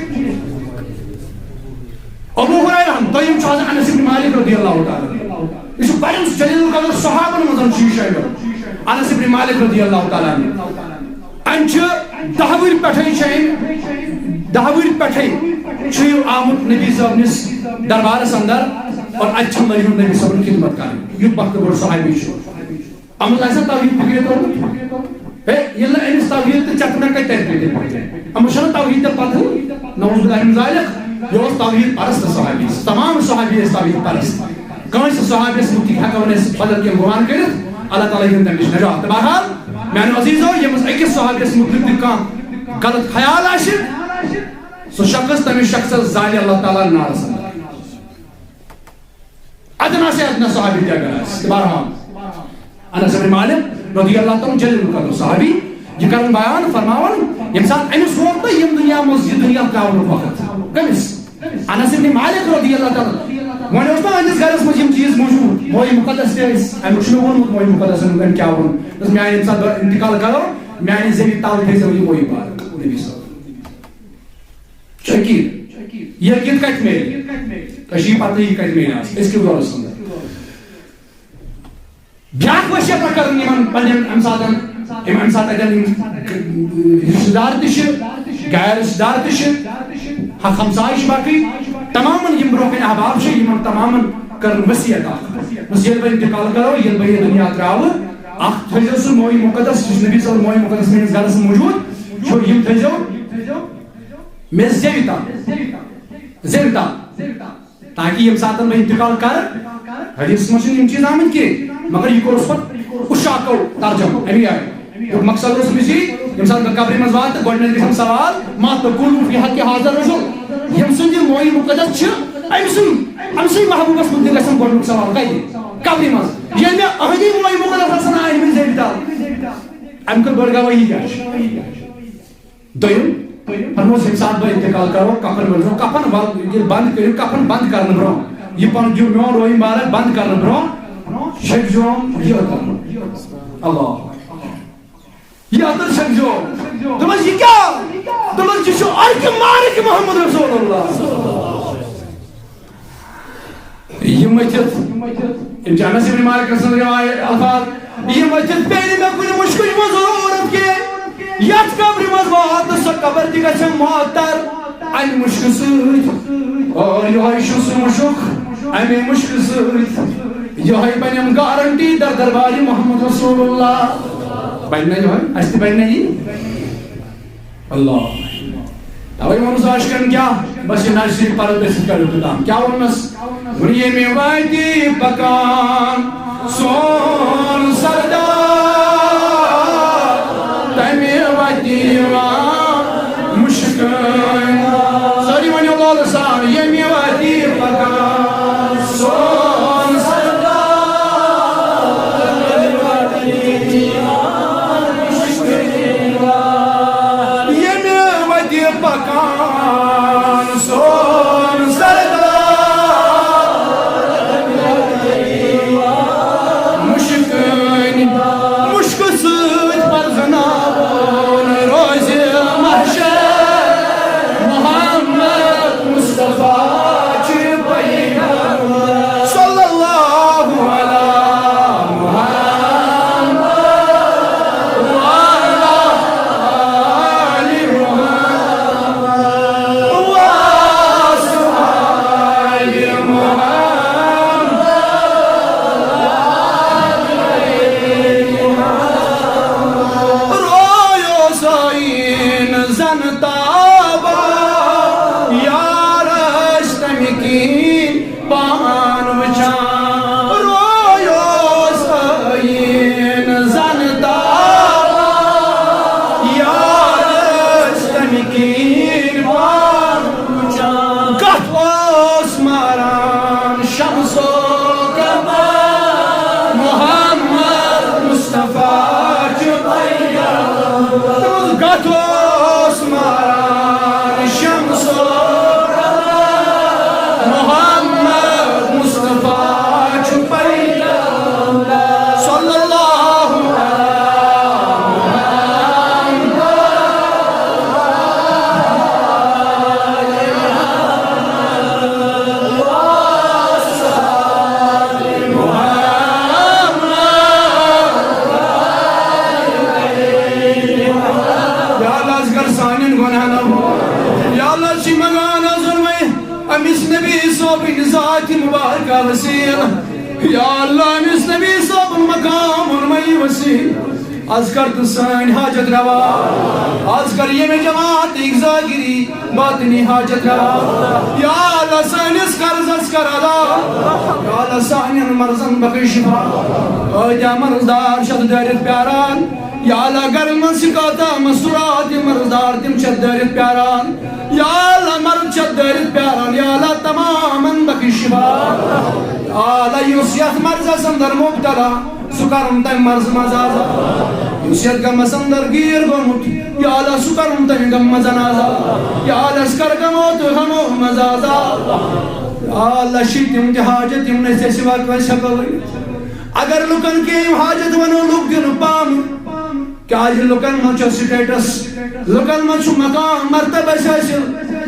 ابو ہریرہ ہن، دوٚیِم چھُ حضرت انس ابن مالک رضی اللہ تعالیٰ عنہ۔ یہِ چھُ بڑٮ۪ن جلیل القدر صحابن منٛز چھُ یہِ شٲمِل۔ انس ابن مالک رضی اللہ تعالیٰ عنہ۔ أمۍ چھِ دَہ وٕہٕرۍ پٮ۪ٹھَے چھِ أمۍ، دَہ وٕہٕرۍ پٮ۪ٹھَے چھُ یہِ آمُت نبی صٲبنِس دربارس اندر اور اَتہِ چھِ لٔجمٕژ نبی صٲبُن خدمت کرٕنۍ۔ یُتھ بخت بوٚڑ صحابی چھُ۔ أمِس آسہِ نہ توحیٖد فِکرِ توٚرمُت۔ ہے، ییٚلہِ نہٕ أمِس توحیٖد تہٕ ژےٚ تہِ نہ کَتہِ تَرِ فِکرِ۔ أمِس چھَنہٕ توحیٖد تہِ پَتہٕے۔ نعوذ باللہ من ذالک۔ یہِ اوس توحیٖد پرست صحابی۔ تمام صحابی ٲسۍ توحیٖد پرست۔ کٲنٛسہِ صحابیَس مُتعلِق ہٮ۪کو نہٕ أسۍ بدل کینٛہہ گُمان کٔرِتھ۔ اللہ تعالیٰ دِیِن تَمِچ نجات۔ تہٕ بہرحال، میانیو عزیزو، ییٚمِس أکِس صحابیَس مُتعلِق تہِ کانٛہہ غلط خیال آسہِ، سُہ شخص، تَمہِ شخصَس زالہِ اللہ تعالیٰ نارَس اندر۔ ادنا سے ادنا صحابی تہِ اگر آسہِ۔ تہٕ بہرحال، انس بن مالک رضی اللہ تعالیٰ عنہ جلیل القدر صحابی، یہِ کران بیان فرماوان، ییٚمہِ ساتہٕ أمِس ووت نہ ییٚمہِ دُنیا منٛز یہِ دُنیا ترٛاونُک وقت۔ کٔمِس؟ انس ابن مالک رضی اللہ تعالیٰ عنہ۔ وۄنۍ اوس نہ أہنٛدِس گرس منٛز یِم چیٖز موجود، مویہِ مُقدس تہِ ٲسۍ، اَمیُک چھُنہٕ ووٚنمُت مویہِ مُقدسن أمۍ کیٛاہ ووٚن۔ دوٚپُس، میانہِ ییٚمہِ ساتہٕ بہٕ انتقال کرو، میانہِ زیوِ تل تھٲیزیو یہِ مویہِ بار نبی صٲب۔ چھُ عقیٖد۔ یہِ عقیٖد کَتہِ میلہِ؟ تۄہہِ چھِ یہِ پَتہٕ یہِ کَتہِ میلہِ آز، أزکِس دورَس اندر۔ بیٛاکھ وصیت کَرُن یِمَن پنٛنٮ۪ن اَمہِ ساتَن، یِم اَمہِ ساتہٕ اَتٮ۪ن یِم رِشتہٕ دار تہِ چھِ، غیر رِشتہٕ دار تہِ چھِ، حق ہمساے چھِ باقٕے، تمامَن یِم برٛونٛہہ کَنہِ احباب چھِ، یِمَن تمامَن کَرُن وصیت اَکھ۔ بس ییٚلہِ بہٕ انتقال کَرو، ییٚلہِ بہٕ یہِ دُنیا ترٛاوٕ، اَکھ تھٲیزیو سُہ مویہِ مُقدس، یُس نبی صلی اللہ علیہ وسلم مویہِ مُقدس میٛٲنِس گرَس منٛز موجود چھُ، یِم تھٲیزیو مےٚ زیوِ تل، زیوِ تل، تاکہِ ییٚمہِ ساتہٕ بہٕ انتقال کرٕ، حدیثس منٛز چھِنہٕ یِم چیٖز آمٕتۍ کینٛہہ، مگر یہِ کوٚرُس پتہٕ اُشاکو ترجمہٕ اَمی آیہِ۔ تہٕ مقصد اوس أمِس یی، ییٚمہِ ساتہٕ بہٕ قبرِ منٛز واتہٕ، گۄڈٕنٮ۪تھ گژھن سوال، "ما تقول فی حق هذا الرجل؟" ییٚمہِ سُنٛد یہِ مویہِ مُقدس چھِ، أمۍ سُنٛد، أمۍ سٕے محبوٗبس مُتعلق گژھن گۄڈٕنیُک سوال کَتہِ؟ قبرِ منٛز۔ ییٚلہِ مےٚ أہنٛدی مویہِ مُقدس آسن آے أمِس زیوِ تل، اَمہِ کھۄتہٕ بٔڑ گواہی کیٛاہ چھِ؟ دوٚیِم، فرموس، ییٚمہِ ساتہٕ بہٕ انتقال کرو، کفن ؤلزیو، کفن ول-، ییٚلہِ بند کٔرِو، کفن بند کرنہٕ برونٛہہ، یہِ پن-، یہِ میون روح مبارک بند کرنہٕ برونٛہہ، چھٔکزیوم یہِ أتٕر۔ اللہ۔ یہِ أتٕر چھٔکزیوم۔ دوٚپمس، یہِ کیٛاہ؟ دوٚپمس، یہِ چھُ عرقِ مبارک محمد رسول اللہ۔ یہِ مٔتھِتھ، یِم چھِ انس ابن مالک سٕنٛز روایت الفاظ، یہِ مٔتھِتھ پیٚیہِ نہٕ مےٚ کُنہِ مُشکٕچ منٛز ضروٗرت کینٛہہ۔ یتھ قبرِ منٛز واتہٕ، سۄ قبر تہِ گژھِ معطر امہِ مُشکہٕ سۭتۍ۔ اور یِہوٚے چھُ سُہ مُشُک، امے مُشکہٕ سۭتۍ۔ یِہوٚے بنٮ۪م گارنٹی در دربارِ محمد رسول اللہ۔ بنہِ نا یِہوٚے؟ اسہِ تہِ بنہِ نا یی؟ اللہ۔ توے ووٚنُس عاشقن کیٛاہ؟ بس یہِ نظرِ پردٕ سۭتۍ کَرو تُہۍ تام۔ کیٛاہ ووٚنمَس؟ ووٚن، ییٚمہِ وَتہِ پَکان سون سردار، تَمہِ وَتہِ یِوان مُشکٲنۍ۔ سٲری ؤنِو لولہٕ سان، ییٚمہِ وَتہِ پَکان سون سردار، ییٚمہِ وَتہِ پکان سون سردار، مُشکٲنۍ مُشکہٕ سۭتۍ پرزناوون روزِ محشر۔ محمد مصطفیٰ چھِ پیغمبر۔ صلی اللہ علی محمد وعلی آل محمد۔ اوس ماران شمس الہدیٰ، محمد مصطفیٰ چھُ پیغمبر۔ صلی اللہ علیہ یا اللہ، از کر سانٮ۪ن گۄناہن۔ یا اللہ، چھِ منٛگان از وۄنۍ أمِس نبی صٲبٕنۍ ذاتِ مُبارکہ وسیٖلہٕ۔ یا اللہ، أمِس نبی صٲبُن مقام ووٚنمَے وسیٖلہٕ۔ از کر تہٕ سٲنۍ حاجت روا۔ از کر ییٚمہِ جماعتٕکۍ ظٲہِری باطنی حاجت روا۔ یا اللہ، سٲنِس قرضس کر ادا۔ یا اللہ، سانٮ۪ن مرضن بخش شفا۔ کٲتیٛاہ مرضدار چھِ اَتھ دٲرِتھ پیاران۔ یا اللہ، گرن منٛز چھِ کٲتیٛاہ مستورات، یِم مرضدار، تِم چھِ اَتھ دٲرِتھ پیاران۔ یا اللہ، مرض چھِ اَتھ دٲرِتھ پیاران۔ یا اللہ، تمامن بخش شفا۔ یا اللہ، یُس یَتھ مرضس اندر مبتلا، سُہ کرُن تَمہِ مرضہٕ منٛز آزاد۔ یُس یَتھ غمس اندر گیٖر گوٚمُت، یا اللہ، سُہ کرُن تَمہِ غمہٕ منٛز آزاد۔ یا اللہ، اَسہِ کر غمو تہٕ ہمو منٛز آزاد۔ یا اللہ، چھِ تِم تہِ حاجت، یِم نہٕ أسۍ ژےٚ سوا کٲنٛسہِ ہٮ۪کو ؤنِتھ۔ اگر لُکن کینٛہہ یِم حاجت ونو، لُکھ دِنہٕ پامہٕ۔ کیازِ لُکن منٛز چھُ سٹیٹس، لُکن منٛز چھُ مقام، مرتبہ اَسہِ حٲصِل،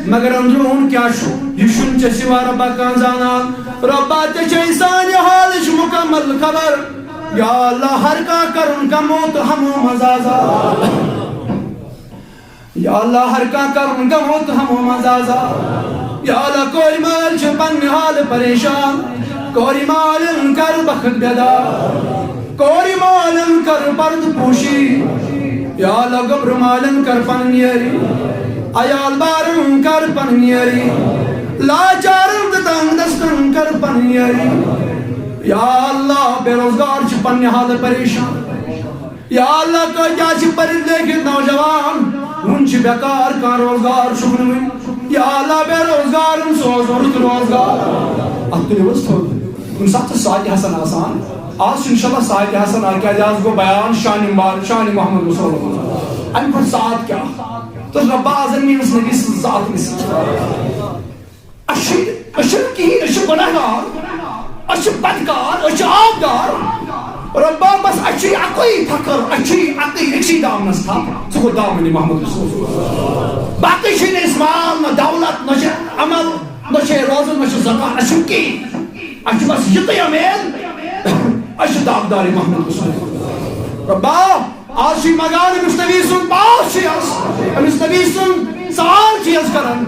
مگر اندروٗن کیٛاہ چھُ، یہِ چھُنہٕ ژےٚ سوا رۄبا کانٛہہ زانان۔ رۄبا، ژےٚ چھے سانہِ حالٕچ مُکمل خبر۔ یا اللہ، ہر کانٛہہ کرُن غمو تہٕ ہمو منٛز آزاد۔ یا اللہ، ہر کانٛہہ کرُن غمو تہٕ ہمو منٛز آزاد۔ یا اللہ، کورِ مٲلۍ چھِ پننہِ حالہٕ پریشان، کورِ مالٮ۪ن کر بخت بیدار، کورِ مالٮ۪ن کر پردٕ پوشی۔ یا اللہ، گوٚبرٕ مالٮ۪ن کر پنٕنۍ یٲری، عیال بارن کر پنٕنۍ یٲری، لاچارن تہٕ تنگ دستن کر پنٕنۍ یٲری۔ یا اللہ، بے روزگار چھِ پننہِ حالہٕ پریشان۔ یا اللہ، کٲتیٛاہ چھِ پٔرِتھ لیکھِتھ نوجوان، وُنہِ چھِ بیکار، کانٛہہ روزگار چھُکھ نہٕ وُنہِ۔ یا اللہ، بے روزگارن سوز رُت روزگار۔ اتھ تُلِو حظ تھوٚد۔ کُنہِ ساتہٕ چھُ ساعتِ حسن آسان۔ آز چھُ انشاءاللہ ساعتِ حسن آ-، کیٛازِ آز گوٚو بیان شانِ مبارک، شانِ محمد رسول اللہ۔ امہِ کھۄتہٕ ساتھ کیٛاہ؟ تہٕ رۄبا، از میٲنِس نبی سٕنٛز ذات مےٚ سۭتۍ۔ أسۍ چھِ، أسۍ چھِنہٕ کِہیٖنۍ، أسۍ چھِ گۄناہگار، أسۍ چھِ بدکار، أسۍ چھِ آبدار۔ رۄبا، بس اَسہِ چھُ اَکُے فخر، اَسہِ چھُ اَکُے أکسٕے دامنَس تھپھ، سُہ گوٚو دامنِ محمد رسول۔ باقٕے چھُنہٕ اَسہِ مال، نہ دولت، نہ چھُ عمل، نہ چھُ روزٕ، نہ چھُ زکات، اَسہِ چھُنہٕ کِہیٖنۍ۔ اَسہِ چھُ بس یِتُے امیل، أسۍ چھِ دامدارِ محمد رسول۔ رۄبا، آز چھُ یہِ مگان أمِس نبی سُنٛد پاس چھُ یَس، أمِس نبی سُنٛد سوال چھُ یَس کران،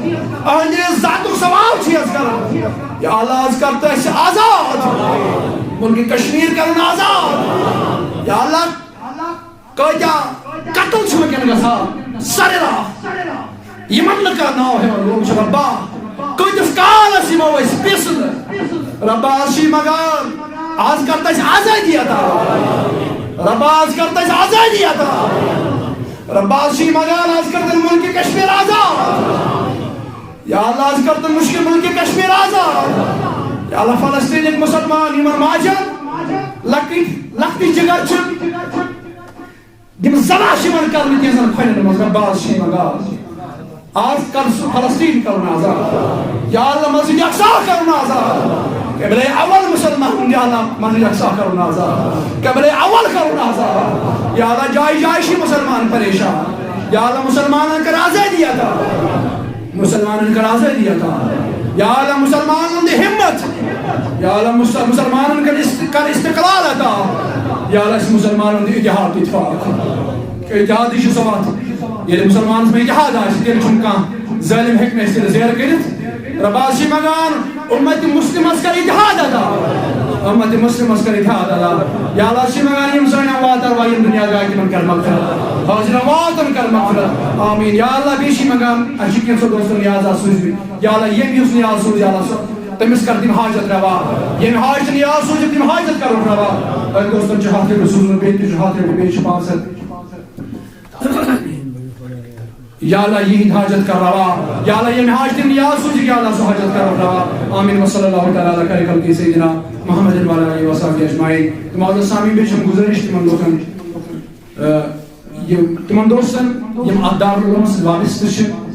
أہنٛدِ ذاتُک سوال چھُ یَس کران۔ یا اللہ، آز کر تہٕ اَسہِ آزاد، مُلکہِ کشمیٖر کرُن آزاد۔ یا اللہ، کٲتیٛاہ قتل چھِ وٕنکٮ۪ن گژھان سرِ راتھ۔ یِمن نہٕ کانٛہہ ناو ہٮ۪وان، لوٗکھ چھِ وَنان، "با، کۭتِس کالس یِمو أسۍ پِسنہٕ؟" رۄبا، آز چھِ یہِ مگان، آز کر تہٕ اَسہِ آزٲدی عطا۔ رۄبا، آز کر تہٕ اَسہِ آزٲدی عطا۔ رۄبا، آز چھِ یہِ مگان، آز کر تہٕ مُلکہِ کشمیٖر آزاد۔ یا اللہ، آز کر تہٕ مُشکِل مُلکہِ کشمیٖر آزاد۔ یا اللہ، فلسطیٖنٕکۍ مُسلمان، یِمن ماجن لۄکٕٹۍ، لۄکٕٹۍ جگر چھِ، یِم ذبح چھِ یِوان کرنہٕ تِہنٛزن کھۄرن منٛز، رۄبا، آز چھِ یِوان گاش۔ آز کر سُہ فلسطین کرُن آزاد۔ یا اللہ، مسجد اقصی کرُن آزاد۔ قبلہ اول مسلمان، یا اللہ، مسجد اقصی کرُن آزاد۔ قبلہ اول کرُن آزاد۔ یا اللہ، جایہِ جایہِ چھِ مسلمان پریشان۔ یا اللہ، مسلمانن کر آزادی عطا۔ مسلمانن کر آزادی عطا۔ یا اللہ، مسلمانن دِ ہمت۔ یا اللہ، مس-، مسلمانن کر است-، کر استقلال عطا۔ یا اللہ، اَسہِ مسلمانن دِ اتحاد اتفاق۔ اتحادٕے چھُ سُہ وَتھ۔ ییٚلہِ مسلمانس منٛز اتحاد آسہِ، تیٚلہِ چھُنہٕ کانٛہہ ظٲلِم ہیٚکہِ نہٕ اَسہِ تیٚلہِ زیر کٔرِتھ۔ رۄبا، آز چھِ منٛگان، اُمت مسلمس کر اتحاد عطا۔ اُمت مسلمس کر اتحاد عطا۔ یا اللہ، آز چھِ منٛگان، یِم سٲنۍ اموات ارواح یِم دُنیا گاہ، تِمن کر مغفرت۔ حاضر امواتن کر مغفرت۔ آمین۔ یا اللہ، بیٚیہِ چھِ منٛگان، اَسہِ چھِ کینٛژھو دوستو نیاز آز سوٗزمٕتۍ۔ یا اللہ، ییٚمۍ یُس نیاز سوٗز، یا اللہ، سُہ، تٔمِس کر تِم حاجت روا۔ ییٚمۍ حاجت نیاز سوٗز، تِم حاجت کرُن روا۔ أکۍ دوستن چھُ ہتھ رۄپیہِ سوٗزمُت، بیٚیہِ تہِ چھُ ہتھ رۄپیہِ، بیٚیہِ چھُ پانٛژھ ہتھ۔ یا اللہ، یِہِنٛدۍ حاجت کر روا۔ یا اللہ، ییٚمہِ حاجتہِ نیاز سوٗزِکھ، یا اللہ، سُہ حاجت کر روا۔ آمین۔ وصلی اللہ تعالیٰ علی خیر خلقہ سیدنا محمد وعلی آلہ وصحبہ اجمعین۔ تہٕ معزز سامعین، بیٚیہِ چھَم گُزٲرِش تِمن لوٗکن، آ، یہِ تِمن دوستن یِم اتھ دارالعلومس سۭتۍ وابستہٕ چھِ،